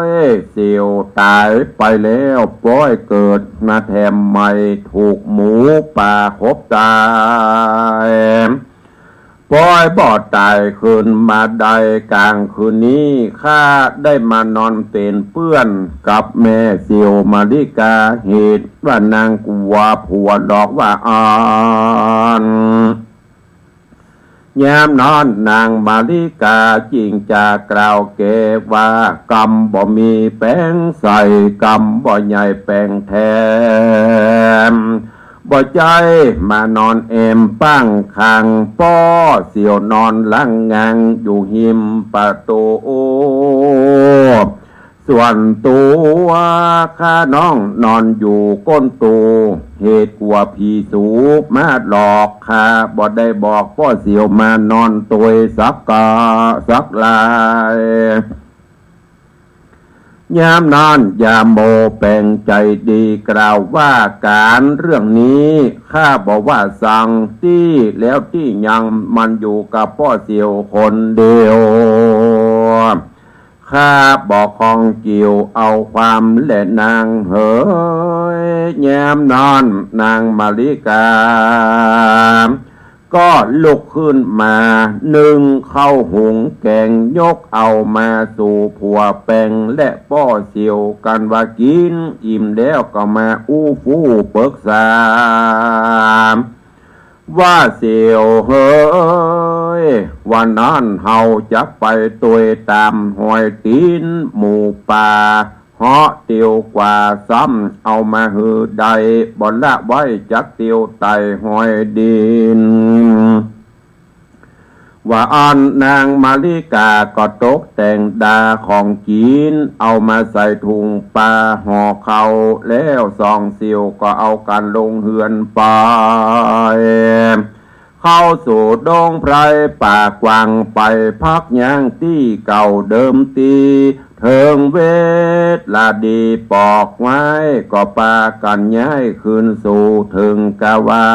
ย เสี่ยวต๋ายไปแล้ว ป้อยเกิดมาแถมใหม่ ถูกหมูป่าขบต๋าย ปอยบ่ต๋ายคืนมาได้ ก๋างคืนนี้ข้าได้มานอนเป๋นเปื้อนกับแม่เสียวมาริกา เหตุว่านางกั๋วผัวหลอกว่าอั้น ยามนั้นนางมาริกาจึงจะกล่าวแก่ว่า กำบ่มีแป๋งใส่ กำบ่ใหญ่แป๋งแถม บ่ใจ้มานอนแอมป้างข้างป้อเสียวนอนหลังงังอยู่ฮิมประตู๋ ส่วนตั๋วข้าน้องนอนอยู่ก้นตู้ เหตุกั๋วผีสูมาหลอก ข้าบ่ได้บอกป้อเสียวมานอนตวยสักกะ สักลาย ยามนั้นยาโมแป๋งใจ๋ดีกล่าวว่า ก๋านเรื่องนี้ข้าบ่ว่าสังตี้แล้วตี้ยัง มันอยู่กับป้อเสียวคนเดียว ข้าบ่ข้องเกี่ยวเอาความแลนางเหย ยามนั้นนางมาริกา ก็ลุกขึ้นมานึ่งข้าวหุงแก๋ง ยกเอามาสู่ผัวแป๋งและป้อเสียวกั๋นว่า กิ๋นอิ่มแล้วก็มาอู้ฟู่ปึกษา ว่าเสียวเหย วันนั้นเฮาจักไปตวยต๋ามฮอยตี๋นหมูป่า เหาะเตียวกว่าซ้ำ เอามาหื้อได้ บ่ละไว้จักเตียวไต่ฮอยดิน ว่าอั้นนางมาริกาก็ตกแต่งดาของกิ๋น เอามาใส่ถุงปาห่อข้าว แล้วสองเสียวก็เอากั๋นลงเฮือนไป เข้าสู่ดงไพรป่ากว้าง ไปพักยังตี้เก่าเดิมตี้ เถิงเวลาดีปอกไม้ ก็ปากั๋นย้ายคืนสู่เถิงกาว่า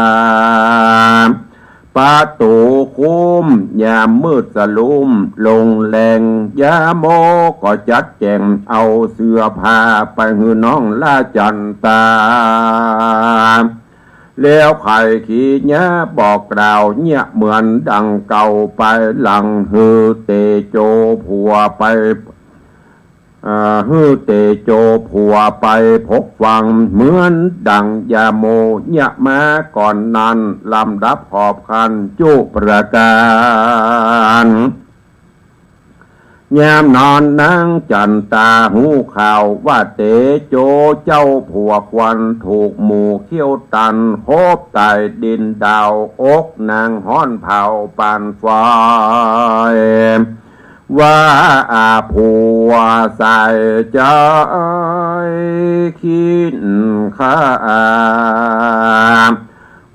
ประตู๋คุ้ม ยามมืดสะลุ้มลงแลง ยาโมก็จัดแจ๋งเอาเสื้อผ้าไปหื้อน้องราจั๋นตา แล้วไขขี้เยียะบอกกล่าวเยียะเหมือนดังเก่าไป หลังหื้อเตโจผัวไป อ่า หื้อเตโจผัวไปพบฟัง เหมือนดังยาโมเยียะมาก่อนนั้น ลำดับขอบขันจุประก๋าน ยามนั้นนางจั๋นตาฮู้ข่าวว่า เตโจเจ้าผัวควันถูกหมูเขี้ยวตัน โคบต๋ายดินดาว อกนางฮ้อนเผาปานไฟ ว่าอาผัวสายใจ๋ คิดข้า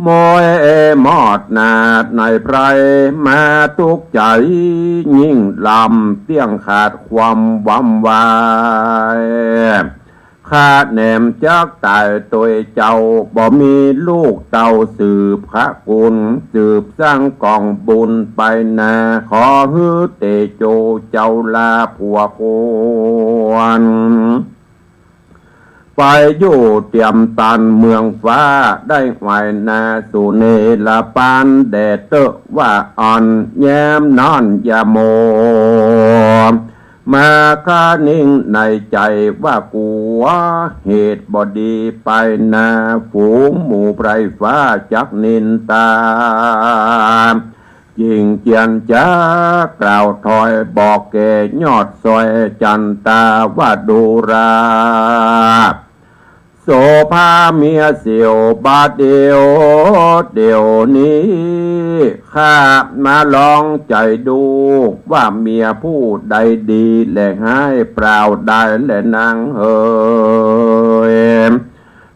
มอยมอดนาดในไพร มาตุ๊กใจ๋ยิ่งลำ เตี้ยงขาดความวำวาย ข้าแหนมจักต๋ายตวยเจ้า บ่มีลูกเต้าสืบขะกุล สืบสร้างก๋องบุญไปนา ขอหื้อเตโจเจ้าลาผัวควัน ไปอยู่เตียมตันเมืองฟ้า ได้ไหวนาสู่เนรปานแด่เต๊อะว่าอั้น ยามนั้นยาโม มาคะนิ่งในใจ๋ว่ากั๋วเหตุบ่ดีไปนา ฝูงหมู่ไพร่ฟ้าจักนินตา จึงเจียนจ๋ากล่าวถอยบอกแก่ยอดซอยจั๋นตาว่า ดูรา โสภาเมียเสียว บาดเดี่ยว เดี๋ยวนี้ ข้ามาลองใจ๋ดู ว่าเมียผู้ใดดีและฮ้ายเปล่าได้แลนางเหย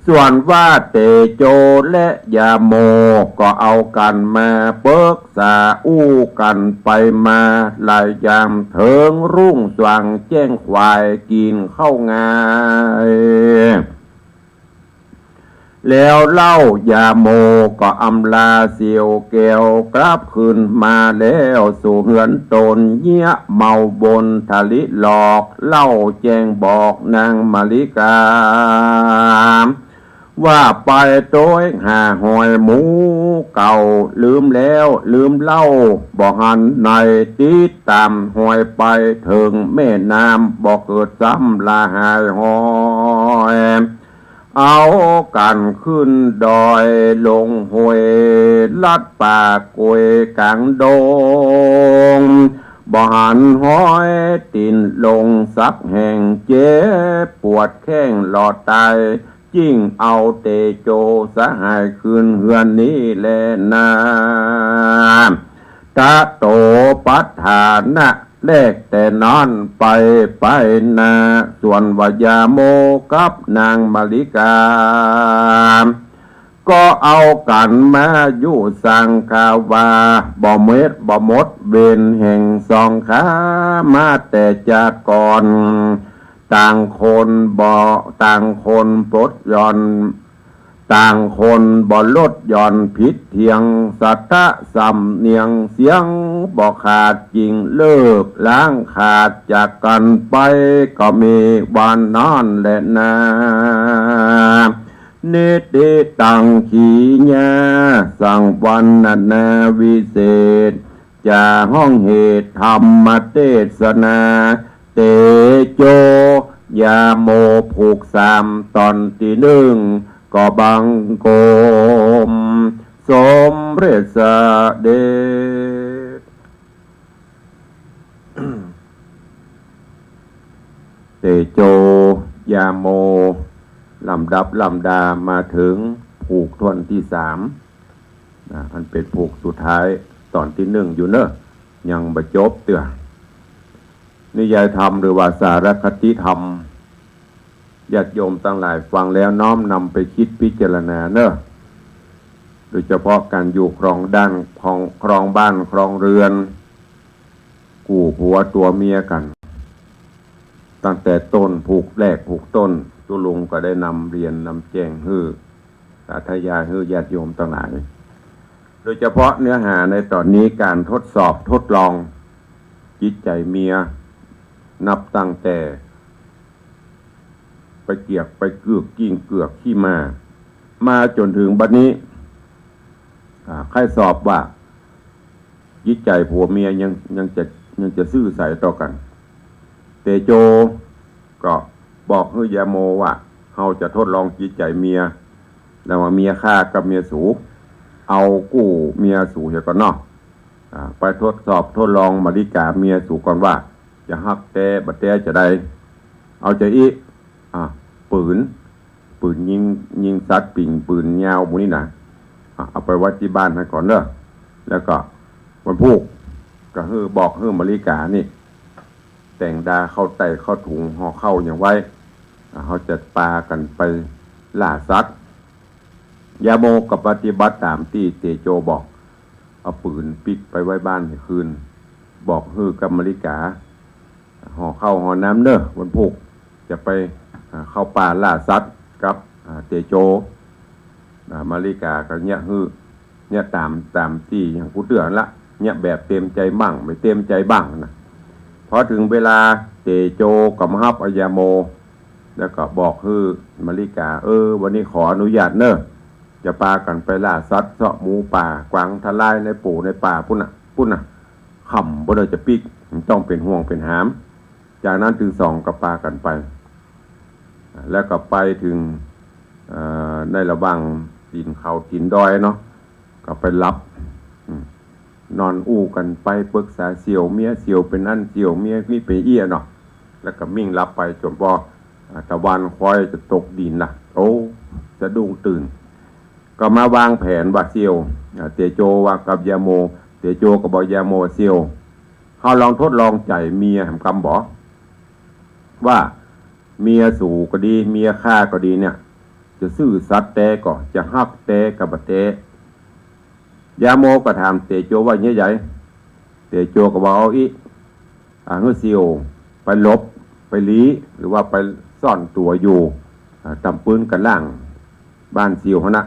ส่วนว่าเตโจและยาโม ก็เอากั๋นมาปึกษาอู้กั๋นไปมาหลายยาม เถิงรุ่งสว่างแจ้งขวายกิ๋นข้าวงาย แล้วเล่ายาโมก็อำลาเสียวแก้วกลับคืนมาแล้วสู่เฮือนต๋น เยียะเมาบนทะลิหลอก เล่าแจ้งบอกนางมาริกา ว่าไปโตยหาฮอยหมู่เก่า ลืมแล้วลืมเล่า บ่หันใน ติดต๋ามฮอยไปเถิงแม่น้ำ บ่เกิดซ้ำละหายฮอย เอากั๋นขึ้นดอยลงห้วย ลัดป่าก๋วยก๋างดง บ่หันฮอยตี๋นลงสักแห่ง เจ็บปวดแข้งหลอดต๋าย จึงเอาเตโจสหายคืนเฮือนนี้แลนา ตะโตปัฏฐานะ แลกแต่นั้นไปไปนา ส่วนว่ายาโมกับนางมะลิกา ก็เอากั๋นมาอยู่สังคาวา บ่เม็ดบ่หมดเวรแห่งสองขา มาแต่จากก่อน ต่างคนบ่ ต่างคนปลดหย่อน ต่างคนบ่ลดหย่อนผิดเถียง สัตตะสำเนียงเสียงบ่ขาด จึงเลิกล้างขาดจากกั๋นไป ก็มีวันนั้นแลนา นิติตัง ขีญา สังวรรณนาวิเศษ จะฮ้องเหตุธรรมเตสนา เตโจ ยาโม ผูกสาม ต๋อนตี้นึ่ง ก็บังคมสมเร็จเสด็จ เตโจ ยาโม ลำดับลำดามาเถิงผูกถ้วนตี้สาม นะ อันเป๋นผูกสุดท้าย ต๋อนตี้นึ่งอยู่เน่อ ยังบ่จบเตื้อ นิยายธรรมหรือว่าสารคติธรรม ญาติโยมตังหลายฟังแล้วน้อมนำไปกึ๊ดพิจารณาเน่อ โดยเฉพาะก๋านอยู่ครองด้าน ครอง ครองบ้านครองเรือน กู้ผัวตั๋วเมียกั๋น ตั้งแต่ต้นผูกแรกผูกต้น ตุ๊ลุงก็ได้นำเรียนนำแจ้งหื้อ สาธยายหื้อญาติโยมตังหลาย โดยเฉพาะเนื้อหาในต๋อนนี้ ก๋านทดสอบทดลองจิตใจ๋เมีย นับตั้งแต่ไปเกือกไปเกือก กิ้งเกือกขี้ม้า มาจ๋นเถิงบัดนี้ อ่า ใค่สอบว่า จิตใจ๋ผัวเมียยัง ยังจะ ยังจะซื่อใสต่อกั๋น เตโจก็บอกหื้อยาโมว่า เฮาจะทดลองจิตใจ๋เมีย แล้วว่าเมียข้ากับเมียสู เอากู้เมียสูเหียก่อนเนาะ อ่า ไปทดสอบทดลองมะลิกาเมียสูก่อนว่า จะฮักแต๊บ่แต๊จาใด เอาจาอี้ อ่า ปืน ปืนยิง ยิงสัตว์ปิง ปืนยาวหมู่นี้นะ อ่ะ เอาไปไว้ตี้บ้านหั้นก่อนเน่อ แล้วก็วันพูกก็หื้อ บอกหื้อมะลิกานี่ แต่งดาเข้าใต้เข้าถุง ห่อข้าวหยังไว้ อ่ะ เฮาจะปากั๋นไปล่าสัตว์ ยาโมก็ปฏิบัติต๋ามตี้เตโจบอก เอาปืนปิ๊กไปไว้บ้านหื้อคืน บอกหื้อกับมะลิกา ห่อข้าวห่อน้ำเน่อ วันพูกจะไป อ่า เข้าป่าล่าสัตว์กับ อ่า เตโจ อ่า มะลิกาก็เยียะหื้อ เยียะต๋าม ต๋ามตี้อย่างกูเตื้อหั้นละ เยียะแบบเตรียมใจ๋บ้าง บ่เตรียมใจ๋บ้างนะ พอเถิงเวลาเตโจก็มาฮับเอายาโม แล้วก็บอกหื้อมะลิกา เออ วันนี้ขออนุญาตเน่อ จะปากั๋นไปล่าสัตว์ เซาะหมูป่า กวางทะลายในปู๋ในป่าปู๊นน่ะ ปู๊นน่ะ ค่ำบ่ได้จะปิ๊ก บ่ต้องเป๋นห่วงเป๋นหาม จากนั้นตึงสองก็ปากั๋นไป แล้วก็ไปเถิง เอ่อ ในระหว่างตี๋นเขาตี๋นดอยเนาะ ก็ไปหลับ อืม นอนอู้กั๋นไป ปรึกษาเสี่ยวเมีย เสี่ยวเป๋นอั้น เสี่ยวเมียนี้เป๋นอี้เนาะ แล้วก็มิ่งหลับไปจ๋นปอ อ่า ตะวันคล้อยจะตกดินละ โอ้ สะดุ้งตื่น ก็มาวางแผนว่าเสี่ยว อ่า เตโจว่ากับยาโม เตโจก็บอกยาโม เสี่ยว เฮาลองทดลองใจ๋เมียแหมกำบ่ ว่าเมียสูก็ดี เมียข้าก็ดีเนี่ย จะซื่อสัตย์แต๊ก่อ จะฮักแต๊กับบ่แต๊ ยาโมก็ถามเตโจว่าเยียะใด เตโจก็ว่าเอาอี้ อ่า หื้อเสี่ยวไปหลบ ไปลี้ หรือว่าไปซ่อนตั๋วอยู่ อ่า ต๋ามปื๊นก้านล่างบ้านเสี่ยวหั้นนะ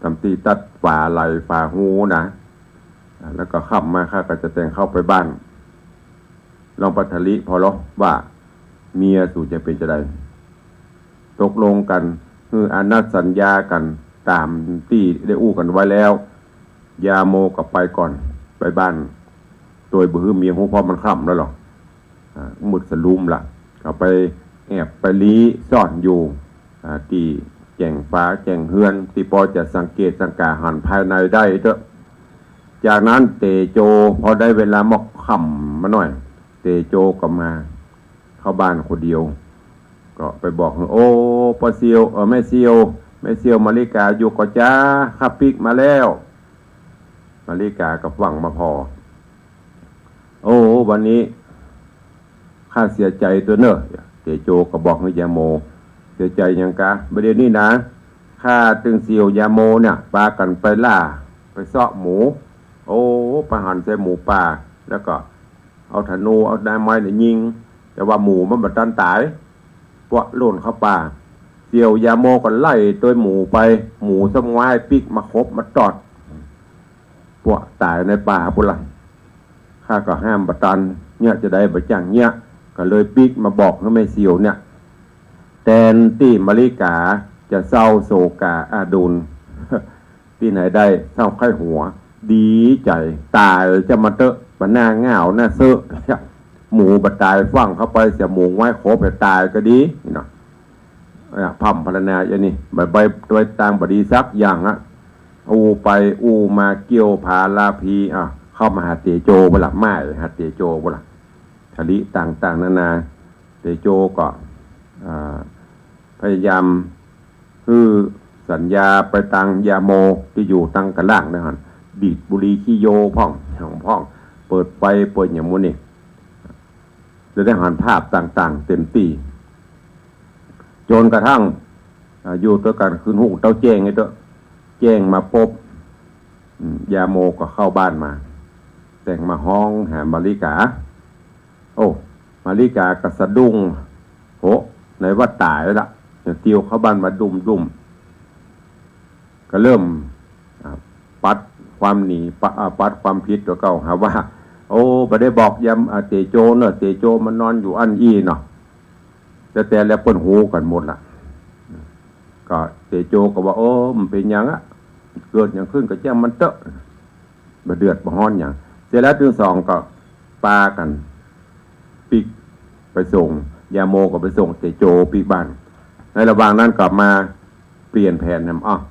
ต๋ามตี้ตัดฝาไหล่ฝาฮูนะ อ่า แล้วก็ค่ำมาข้าก็จะแต่งเข้าไปบ้าน ลองไปถามตี้พ่อลอว่าเมียสูจะเป๋นจาใด ตกลงกั๋น หื้ออานัดสัญญากั๋นต๋ามตี้ได้อู้กั๋นไว้แล้ว ยาโมก็ไปก่อน ไปบ้าน โดยบ่หื้อเมียฮู้ เพราะมันค่ำแล้วหลอ อ่า มืดสะลุมละ ก็ไปแอบไปลี้ซ่อนอยู่ อ่า ตี้แจ้งฝาแจ้งเฮือน ตี้ปอจะสังเกตสังกาหันภายในได้เต๊อะ จากนั้นเต๋โจ พอได้เวลามอกค่ำมาหน่อย เต๋โจก็มา เข้าบ้านคนเดียว ก็ไปบอก โอ้ ป้อเสี่ยว เออ แม่เสี่ยว แม่เสี่ยว มาริก๋าอยู่ก่อจ๊ะ ข้าปิ๊กมาแล้ว มาริก๋าก็ฟั่งมาผ่อ โอ้ วันนี้ข้าเสียใจ๋ตั๊วเน่อ เต๋โจก็บอกหื้อยาโม เสียใจ๋หยังกา บ่าเดี่ยวนี้นะ ข้าตึงเสี่ยวยาโมเนี่ย ปากั๋นไปล่า ไปเซาะหมู โอ้ ไปหันใส่หมูป่า แล้วก็ เอาธนู เอาด้ามไม้เนี่ยยิง แต่ว่าหมูมันบ่ตันต๋าย ปวะล่นเข้าป่า เสี่ยวยาโมก็ไล่ตวยหมูไป หมูซ้ำว้ายปิ๊กมาขบมาตอด ปวะต๋ายในป่าปุ้นละ ข้าก็ห้ามบ่ตัน เยียะจะใดบ่จ้างเยียะ ก็เลยปิ๊กมาบอกหื้อแม่เสี่ยวเนี่ย แตนตี้มาริก๋าจะเศร้าโศกาอาดูล ตี้ไหนได้ เศร้าใค่หัว ดีใจ๋ ต๋ายจะมาเต๊อะ บ่หน้าง่าวหน้าเซอะ หมูบ่ต๋ายฟั่งเข้าไปเสีย หมูว้ายขบจะต๋ายก็ดีเนาะ เนี่ย พร่ำพรรณาอย่างนี้ บ่ไปตวยตางบ่ดีสักอย่างอะ อู้ไปอู้มาเกี้ยวผาลาภี อ่ะ เข้ามาหาเต๋โจปุ้นละ มาหาเต๋โจปุ้นละ ทะลิต่างๆ นานา เต๋โจก็ อ่า พยายาม หื้อสัญญาไปตางยาโมตี้อยู่ตางกะล่างนะฮั่น ดีดบุหรี่ขี้โยพ่อง หยังพ่อง เปิดไฟ เปิดหยังหมู่นี้ จะได้หันภาพต่างๆ เต็มตี้ จนกระทั่ง อ่า อยู่ตวยกั๋นคืนฮุ่งเต๊าแจ้งไอ้เต๊อะ แจ้งมาปุ๊บ อืม ยาโมก็เข้าบ้านมา แต่งมาฮ้องหามาริก๋า โอ้ มาริก๋าก็สะดุ้ง โห ไหนว่าต๋ายละ เนี่ย เตียวเข้าบ้านมาดุ้มๆ ก็เริ่ม อ่า ปัดความหนี ปะ อ่า ปัดความผิดตั๋วเก่า หาว่า โอ้ บ่ได้บอกยาม อ่า เต๋โจเน่อ เต๋โจมันนอนอยู่อั้นอี้เนาะ แต่ แต่แล้วเปิ้นฮู้กั๋นหมดละ ก็เต๋โจก็ว่า โอ้ บ่เป๋นหยังอะ เกิดหยังขึ้นก็จ้างมันเต๊อะ บ่เดือดบ่ฮ้อนหยัง เสร็จแล้วตึงสองก็ปากั๋นปิ๊กไปส่ง ยาโมก็ไปส่งเต๋โจปิ๊กบ้าน ในระหว่างนั้นก็มาเปลี่ยนแผนแหม อ้าว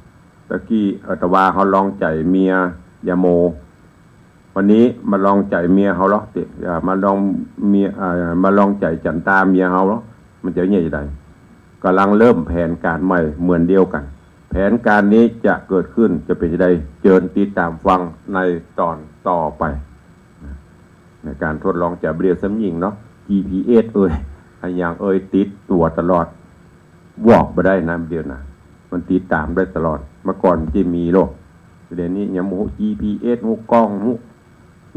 ตะกี้ เอ่อ ตะวาเฮาลองใจ๋เมียยาโม วันนี้มาลองใจ๋เมียเฮาลอ เต๋ อ่า มาลองเมีย อ่า มาลองใจ๋จั๋นตาเมียเฮาลอ มันจะเยียะจะใด ก่ำลังเริ่มแผนก๋านใหม่เหมือนเดียวกั๋น แผนก๋านนี้จะเกิดขึ้นจะเป๋นจะใด เจิญติดต๋ามฟังในต๋อนต่อไป ในก๋านทดลองใจ๋บ่าเดี่ยวซ้ำยิ่งเนาะ จีพีเอส เอ่ย อะหยังเอ่ย ติดตั๋วตลอด วอกบ่ได้นะ บ่าเดี่ยวนะ มันติดต๋ามได้ตลอด เมื่อก่อนมันจะมีโลก เดี๋ยวนี้ยังบ่ฮู้ จีพีเอส ฮู้ก้อง ฮู้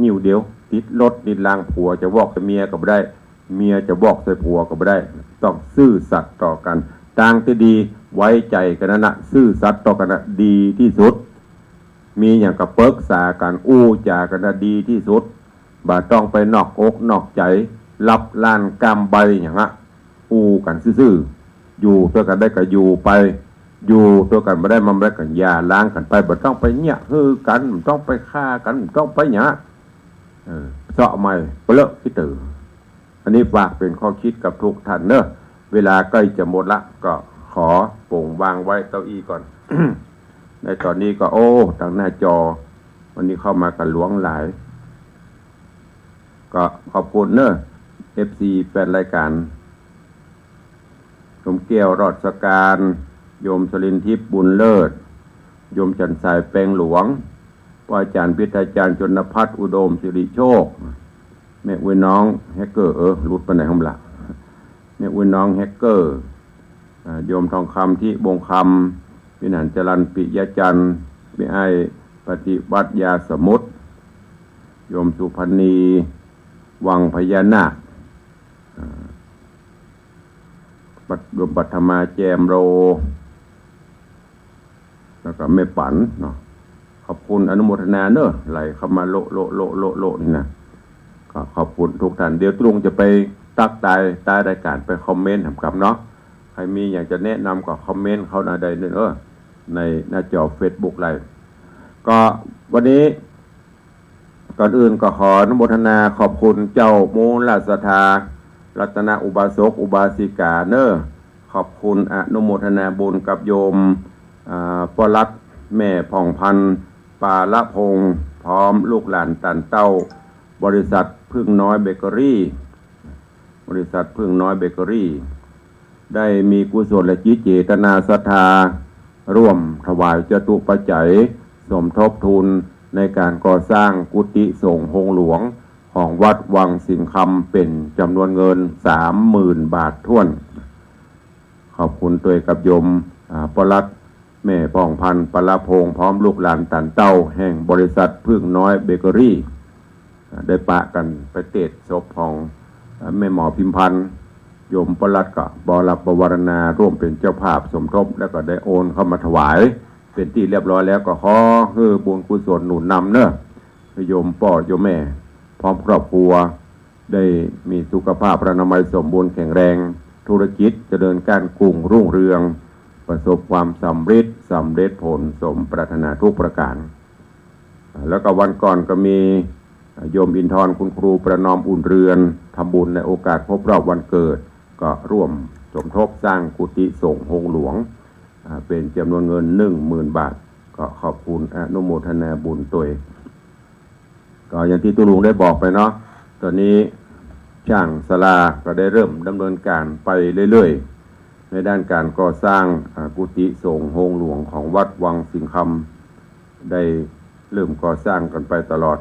นิ้วเดียว ติดรถติดลาง ผัวจะวอกใส่เมียก็บ่ได้ เมียจะวอกใส่ผัวก็บ่ได้ ต้องซื่อสัตย์ต่อกั๋น ตางตี้ดี ไว้ใจ๋กั๋นนั่นนะ ซื่อสัตย์ต่อกั๋นนะ ดีตี้สุด มีหยังก็ปึกษากั๋น อู้จ๋ากั๋นนะ ดีตี้สุด บ่ต้องไปนอกอกนอกใจ๋ ลับล้านก้ามใบ้หยังอะ อู้กั๋นซื่อๆ อยู่ตวยกั๋นได้ก็อยู่ไป อยู่ตวยกั๋นบ่ได้มาบ่ได้ก็หย่าร้างกั๋นไป บ่ต้องไปเยียะหื้อกั๋น บ่ต้องไปฆ่ากั๋น บ่ต้องไปหยัง เออ เซาะใหม่ เปลอะขี้เต๋อ อันนี้ฝากเป๋นข้อคิดกับทุกท่านเนอะ เวลาใก้จะหมดละ ก็ขอโป่งวางไว้เต้าอี้ก่อน ในต๋อนนี้ก็ โอ้ ตางหน้าจอ วันนี้เข้ามากั๋นหลวงหลาย ก็ขอบคุณเนอะ เอฟซี แฟนรายก๋าน โยมแก้ว รอดสการ โยมสลินทิพย์ บุญเลิศ โยมจันทร์สาย แปงหลวง ป้ออาจ๋ารย์พิทยาจารย์ ชนภัทร อุดมสิริโชค แม่อุ๊ยน้องแฮกเกอร์ เออ หลุดไปไหนของมันละ แม่อุ๊ยน้องแฮกเกอร์ อ่า โยมทองคำ ทิวงศ์คำ วิหารจรัญ ปิยะจันทร์ พี่ไอ้ ปฏิวัติยาสมุทร โยมสุพรรณี วังพญานาค อ่า ปัท- โยมปัทมา แจมโร แล้วก็แม่ปั๋นเนาะ ขอบคุณอนุโมทนาเนอะ ไหลเข้ามาโละโละโละโละโละนี่นะ ก็ขอบคุณทุกท่าน เดี๋ยวตรงจะไปตั๊กตายใต้รายก๋าน ไปคอมเมนต์ถามกลับเนาะ ใผมีหยังจะแนะนำก็คอมเมนต์เข้ามาได้เน่อ ในหน้าจอเฟซบุ๊กไลฟ์ ก็วันนี้ก่อนอื่นก็ขออนุโมทนาขอบคุณเจ้ามูลศรัทธา รัตนอุบาสกอุบาสิกาเน่อ ขอบคุณอนุโมทนาบุญกับโยม อ่า ป้อรัตน์ แม่ผ่องพันธ์ ปาละพงษ์ พร้อมลูกหลานต้านเต้า บริษัทผึ้งน้อยเบเกอรี่ บริษัทผึ้งน้อยเบเกอรี่ ได้มีกุศลจิตเจตนาศรัทธา ร่วมถวายจตุปัจจัย สมทบทุนในการก่อสร้างกุฏิสงฆ์โฮงหลวงของวัดวังสิงห์คำ เป๋นจำนวนเงินสามหมื่นบาทถ้วน ขอบคุณตวยกับโยม อ่า ป้อรัตน์ แม่ผ่องพันธ์ ปาละพงษ์ พร้อมลูกหลานต้านเต้าแห่งบริษัทผึ้งน้อยเบเกอรี่ อ่า ได้ปะกั๋นไปเตศศพของ อ่า แม่หมอพิมพันธ์ โยมป้อรัตน์ก็บ่หลับบ่วรนาร่วมเป๋นเจ้าภาพสมทบ แล้วก็ได้โอนเข้ามาถวายเป๋นตี้เรียบร้อยแล้ว ก็ขอหื้อบุญกุศลหนุนนำเน่อ หื้อโยมป้อโยมแม่พร้อมครอบครัว ได้มีสุขภาพพลานามัยสมบูรณ์แข็งแรง ธุรกิจเจริญก้านกุ่งรุ่งเรือง ประสบความสำเร็จ สำเร็จผลสมปรารถนาทุกประก๋าน แล้วก็วันก่อนก็มีโยมอินทร์ คุณครูประนอมอุ่นเรือน ทำบุญในโอกาสครบรอบวันเกิด ก็ร่วมสมทบสร้างกุฏิสงฆ์โฮงหลวง อ่า เป๋นจำนวนเงินหนึ่งหมื่นบาท ก็ขอบคุณอนุโมทนาบุญตวย ก็อย่างตี้ตุ๊ลุงได้บอกไปเนาะ ต๋อนนี้จ้างศาลาก็ได้เริ่มดำเนินก๋านไปเรื่อยๆ ในด้านก๋านก่อสร้าง อ่า กุฏิสงฆ์โฮงหลวงของวัดวังสิงห์คำ ได้เริ่มก่อสร้างกั๋นไปตลอด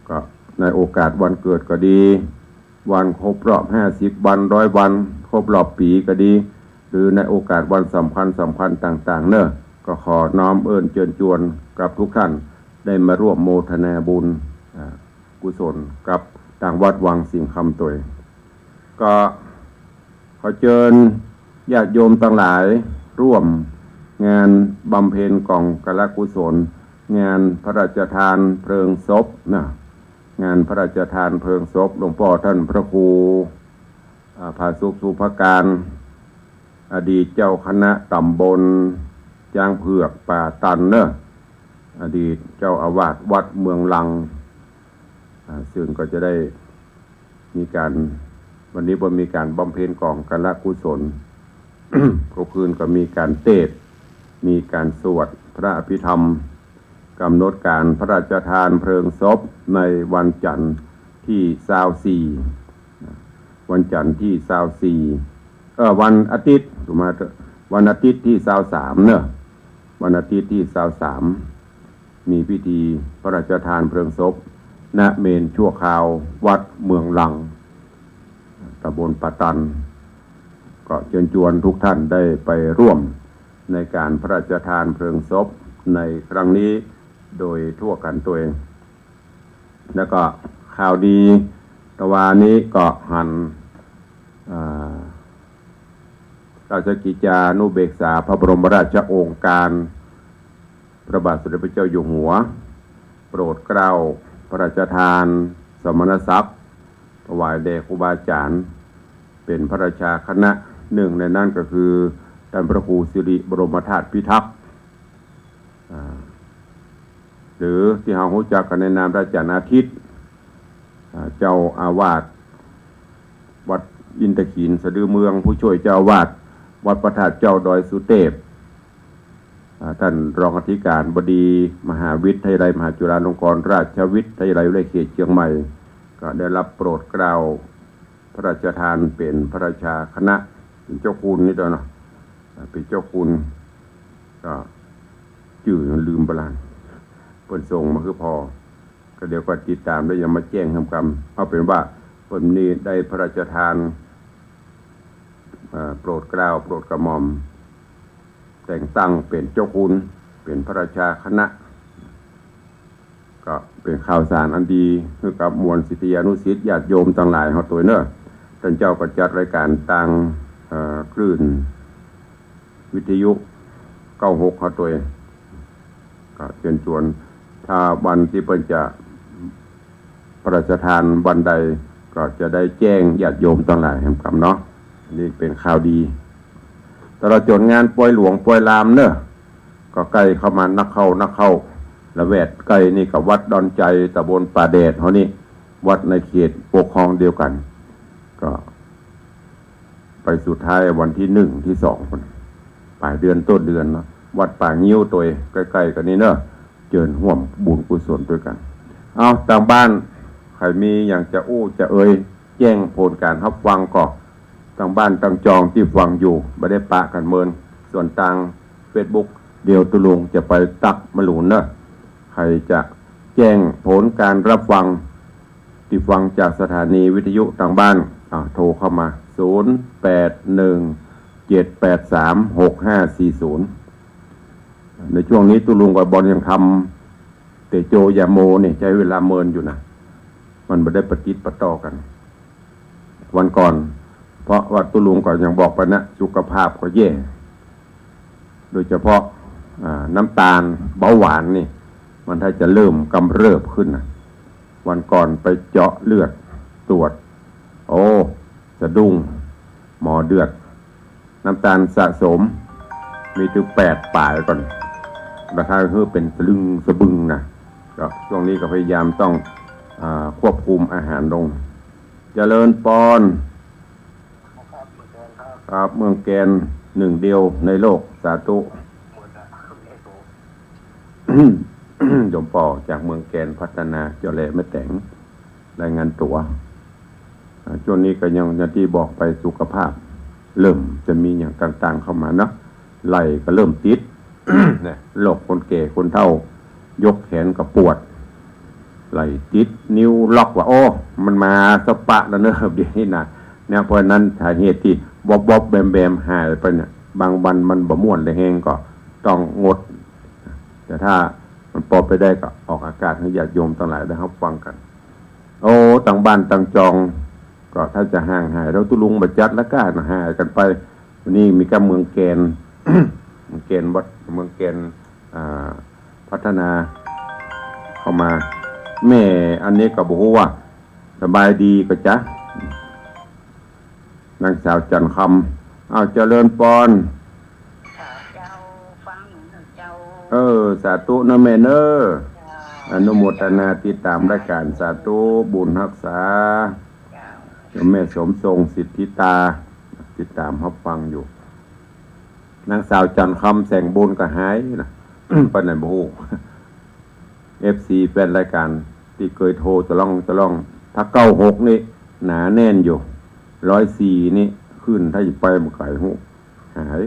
ก็ในโอกาสวันเกิดก็ดี วันครบรอบห้าสิบวัน ร้อยวัน ครบรอบปี๋ก็ดี หรือในโอกาสวันสำคัญสำคัญต่างๆ เน่อ ก็ขอน้อมเอิ้นเจิญจวนกับทุกท่านได้มาร่วมโมทนาบุญ อ่า กุศลกับตางวัดวังสิงห์คำตวย ก็ขอเจิญญาติโยมตังหลายร่วมงานบำเพ็ญก๋องกลกุศล งานพระราชทานเพลิงศพนะ งานพระราชทานเพลิงศพหลวงป้อต้านพระครู อ่า ผาสุก สุภการ อดีตเจ้าคณะต๋ำบลจ๊างเผือกป่าตันเน่อ อดีตเจ้าอาวาสวัดเมืองลัง อ่า ซึ่งก็จะได้มีก๋าน วันนี้ก็มีก๋านบำเพ็ญก๋องกลกุศล ก็คืนก็มีก๋านเตศน์ มีก๋านสวดพระอภิธรรม ก๋ำหนดก๋านพระราชทานเพลิงศพในวันจันทร์ตี้ซาวสี่ วันจันทร์ตี้ซาวสี่ เอ่อ วันอาทิตย์ ถูกไหม วันอาทิตย์ตี้ซาวสามเน่อ วันอาทิตย์ตี้ซาวสาม มีพิธีพระราชทานเพลิงศพ ณ เมรุชั่วคราววัดเมืองลัง ต๋ำบลป่าตัน ก็เจิญจวนทุกท่านได้ไปร่วมในก๋านพระราชทานเพลิงศพในครั้งนี้โดยทั่วกั๋นตวย แล้วก็ข่าวดีตะวานี้ก็หัน อ่า ราชกิจจานุเบกษาพระบรมราชโองการ พระบาทสมเด็จพระเจ้าอยู่หัว โปรดเกล้าพระราชทานสมณศักดิ์ถวายแด่ครูบาอาจ๋ารย์ เป๋นพระราชาคณะ หนึ่งในนั้นก็คือต้านพระครูสิริบรมธาตุพิทักษ์ อ่า หรือตี้เฮาฮู้จักกั๋นในนามอาจ๋ารย์อาทิตย์ อ่า เจ้าอาวาสวัดอินทขิลสะดือเมือง ผู้ช่วยเจ้าอาวาสวัดพระธาตุเจ้าดอยสุเตพ อ่า ต้านรองอธิการบดีมหาวิทยาลัยมหาจุฬาลงกรณราชวิทยาลัยวิทยาเขตเชียงใหม่ ก็ได้รับโปรดเกล้าพระราชทานเป๋นพระราชาคณะ เป๋นเจ้าคุณนี่เนาะ อ่า เป๋นเจ้าคุณ ก็จื้อลืมไปละ เปิ้นส่งมาหื้อผ่อ ก็เดี๋ยวก็ติดต๋ามแล้วยังมาแจ้งหื้อกำ เอาเป๋นว่าเปิ้นนี่ได้พระราชทาน เอ่อ โปรดเกล้าโปรดกระหม่อม แต่งตั้งเป๋นเจ้าคุณ เป๋นพระราชาคณะ ก็เป๋นข่าวสารอันดีหื้อกับมวลศิษยานุศิษย์ญาติโยมตังหลายเฮาตวยเน่อ ต้านเจ้าก็จัดรายก๋านตาง เอ่อ คลื่นวิทยุเก้าหกเฮาตวย ก็เจิญจวน ถ้าวันตี้เปิ้นจะพระราชทานวันใด ก็จะได้แจ้งญาติโยมตังหลายหื้อกำเนาะ นี่เป๋นข่าวดี ตลอดจ๋นงานปอยหลวงปอยลามเน่อ ก็ใก้เข้ามานักเข้านักเข้า ละแวกใก้นี่ก็วัดดอนใจ๋ ตำบลป่าแดดเฮานี่ วัดในเขตปกครองเดียวกั๋น ก็ไปสุดท้ายวันตี้หนึ่งตี้สอง ปลายเดือนต้นเดือนเนาะ วัดป่างิ้วตวย ใก้ๆ กั๋นนี่เน่อ เจิญฮ่วมบุญกุศลตวยกั๋น เอ้า ตางบ้าน ใผมีอย่างจะอู้จะเอ่ย แจ้งผลก๋านฮับฟังก็ ตางบ้านตางจองตี้ฟังอยู่ บ่ได้ปะกั๋นเมิน ส่วนตางเฟซบุ๊ก เดี๋ยวตุ๊ลุงจะไปตั๊กมะหลูนเน่อ ใผจะแจ้งผลก๋านฮับฟัง ตี้ฟังจากสถานีวิทยุตางบ้าน อ่า โทรเข้ามา ศูนย์แปดหนึ่ง เจ็ดแปดสาม หกห้าสี่ศูนย์ ในจ้วงนี้ตุ๊ลุงก็บ่ยังทำเตโจยาโมนี่ ใจ๊เวลาเมินอยู่นะ มันบ่ได้ปะติดปะต่อกั๋น วันก่อน เพราะว่าตุ๊ลุงก็ยังบอกไปนะ สุขภาพก็แย่ โดยเฉพาะ อ่า น้ำตาลเบาหวานนี่ มันถ้าจะเริ่มกำเริบขึ้นนะ วันก่อนไปเจาะเลือดตรวจ โอ้ สะดุ้ง หมอเดือด น้ำตาลสะสม มีตึงแปดป๋ายก่อน บ่าถ้าหื้อเป๋นสะลึงสะบึงนะ ก็จ้วงนี้ก็พยายามต้อง อ่า ควบคุมอาหารลง เจริญปอน ครับ เมืองแกน หนึ่งเดียวในโลก สาธุ โยมปอจากเมืองแกนพัฒนา เจ้าแลแม่แต๋ง รายงานตั๋ว อ่า จ้วงนี้ก็ยัง อย่างตี้บอกไป สุขภาพ เริ่มจะมีอย่างต่างๆ เข้ามาเนาะ ไหล่ก็เริ่มติด เนี่ย โรคคนแก่คนเฒ่า ยกแขนก็ปวด ไหล่ติด นิ้วล็อกว่า โอ้ มันมาสะปะแล้วเนอะ เดี๋ยวนี้นะ เนี่ย เพราะฉะนั้นสาเหตุตี้วอบๆ แวมๆ หายไปเนี่ย บางวันมันบ่ม่วนเลยแฮงก็ต้องงด แต่ถ้ามันปอไปได้ก็ออกอากาศหื้อญาติโยมตังหลายได้ฮับฟังกั๋น โอ้ ตางบ้านตางจอง ก็ถ้าจะห่างหาย แล้วตุ๊ลุงบ่จัดละก้านะ หายกั๋นไป วันนี้มีก้าเมืองแกน เมืองแกนวัด เมืองแกน อ่า พัฒนา เข้ามา แม่อันนี้ก็บ่ฮู้ว่าสบายดีก่อจ๊ะ นางสาวจันทร์คำ อ้าว เจริญปอน ค่ะ เจ้า ฟังอยู่นะเจ้า เออ สาธุนะแม่เนอะ เจ้า อนุโมทนาติดต๋ามรายก๋าน สาธุ บุญฮักษา เจ้า เจ้าแม่สมทรงสิทธิตา ติดต๋ามฮับฟังอยู่ นางสาวจันทร์คำ แสงบุญก็หายนะ ไปไหนบ่ฮู้ เอฟซี แฟนรายก๋านตี้เกยโทรตะล่องตะล่อง ถ้าเก้าหกนี่หนาแน่นอยู่ ร้อยสี่นี่ขึ้น ถ้าจะไปบ่ไก๋ฮู้ หาย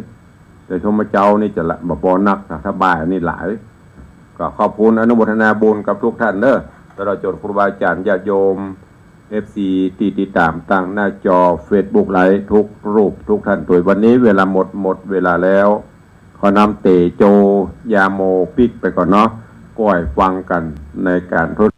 แต่ช่วงเมื่อเจ๊านี่จะละบ่ บ่นักนะ ถ้าบ่ายนี่หลาย ก็ขอบคุณอนุโมทนาบุญกับทุกท่านเด้อ ตลอดจ๋นครูบาอาจ๋ารย์ญาติโยม เอฟซี ตี้ติดต๋ามตางหน้าจอเฟซบุ๊กไลฟ์ทุกรูปทุกท่านตวย วันนี้เวลาหมด หมดเวลาแล้ว ขอนำเตโจยาโมปิ๊กไปก่อนเนาะ ก้อยฟังกั๋นในก๋านทด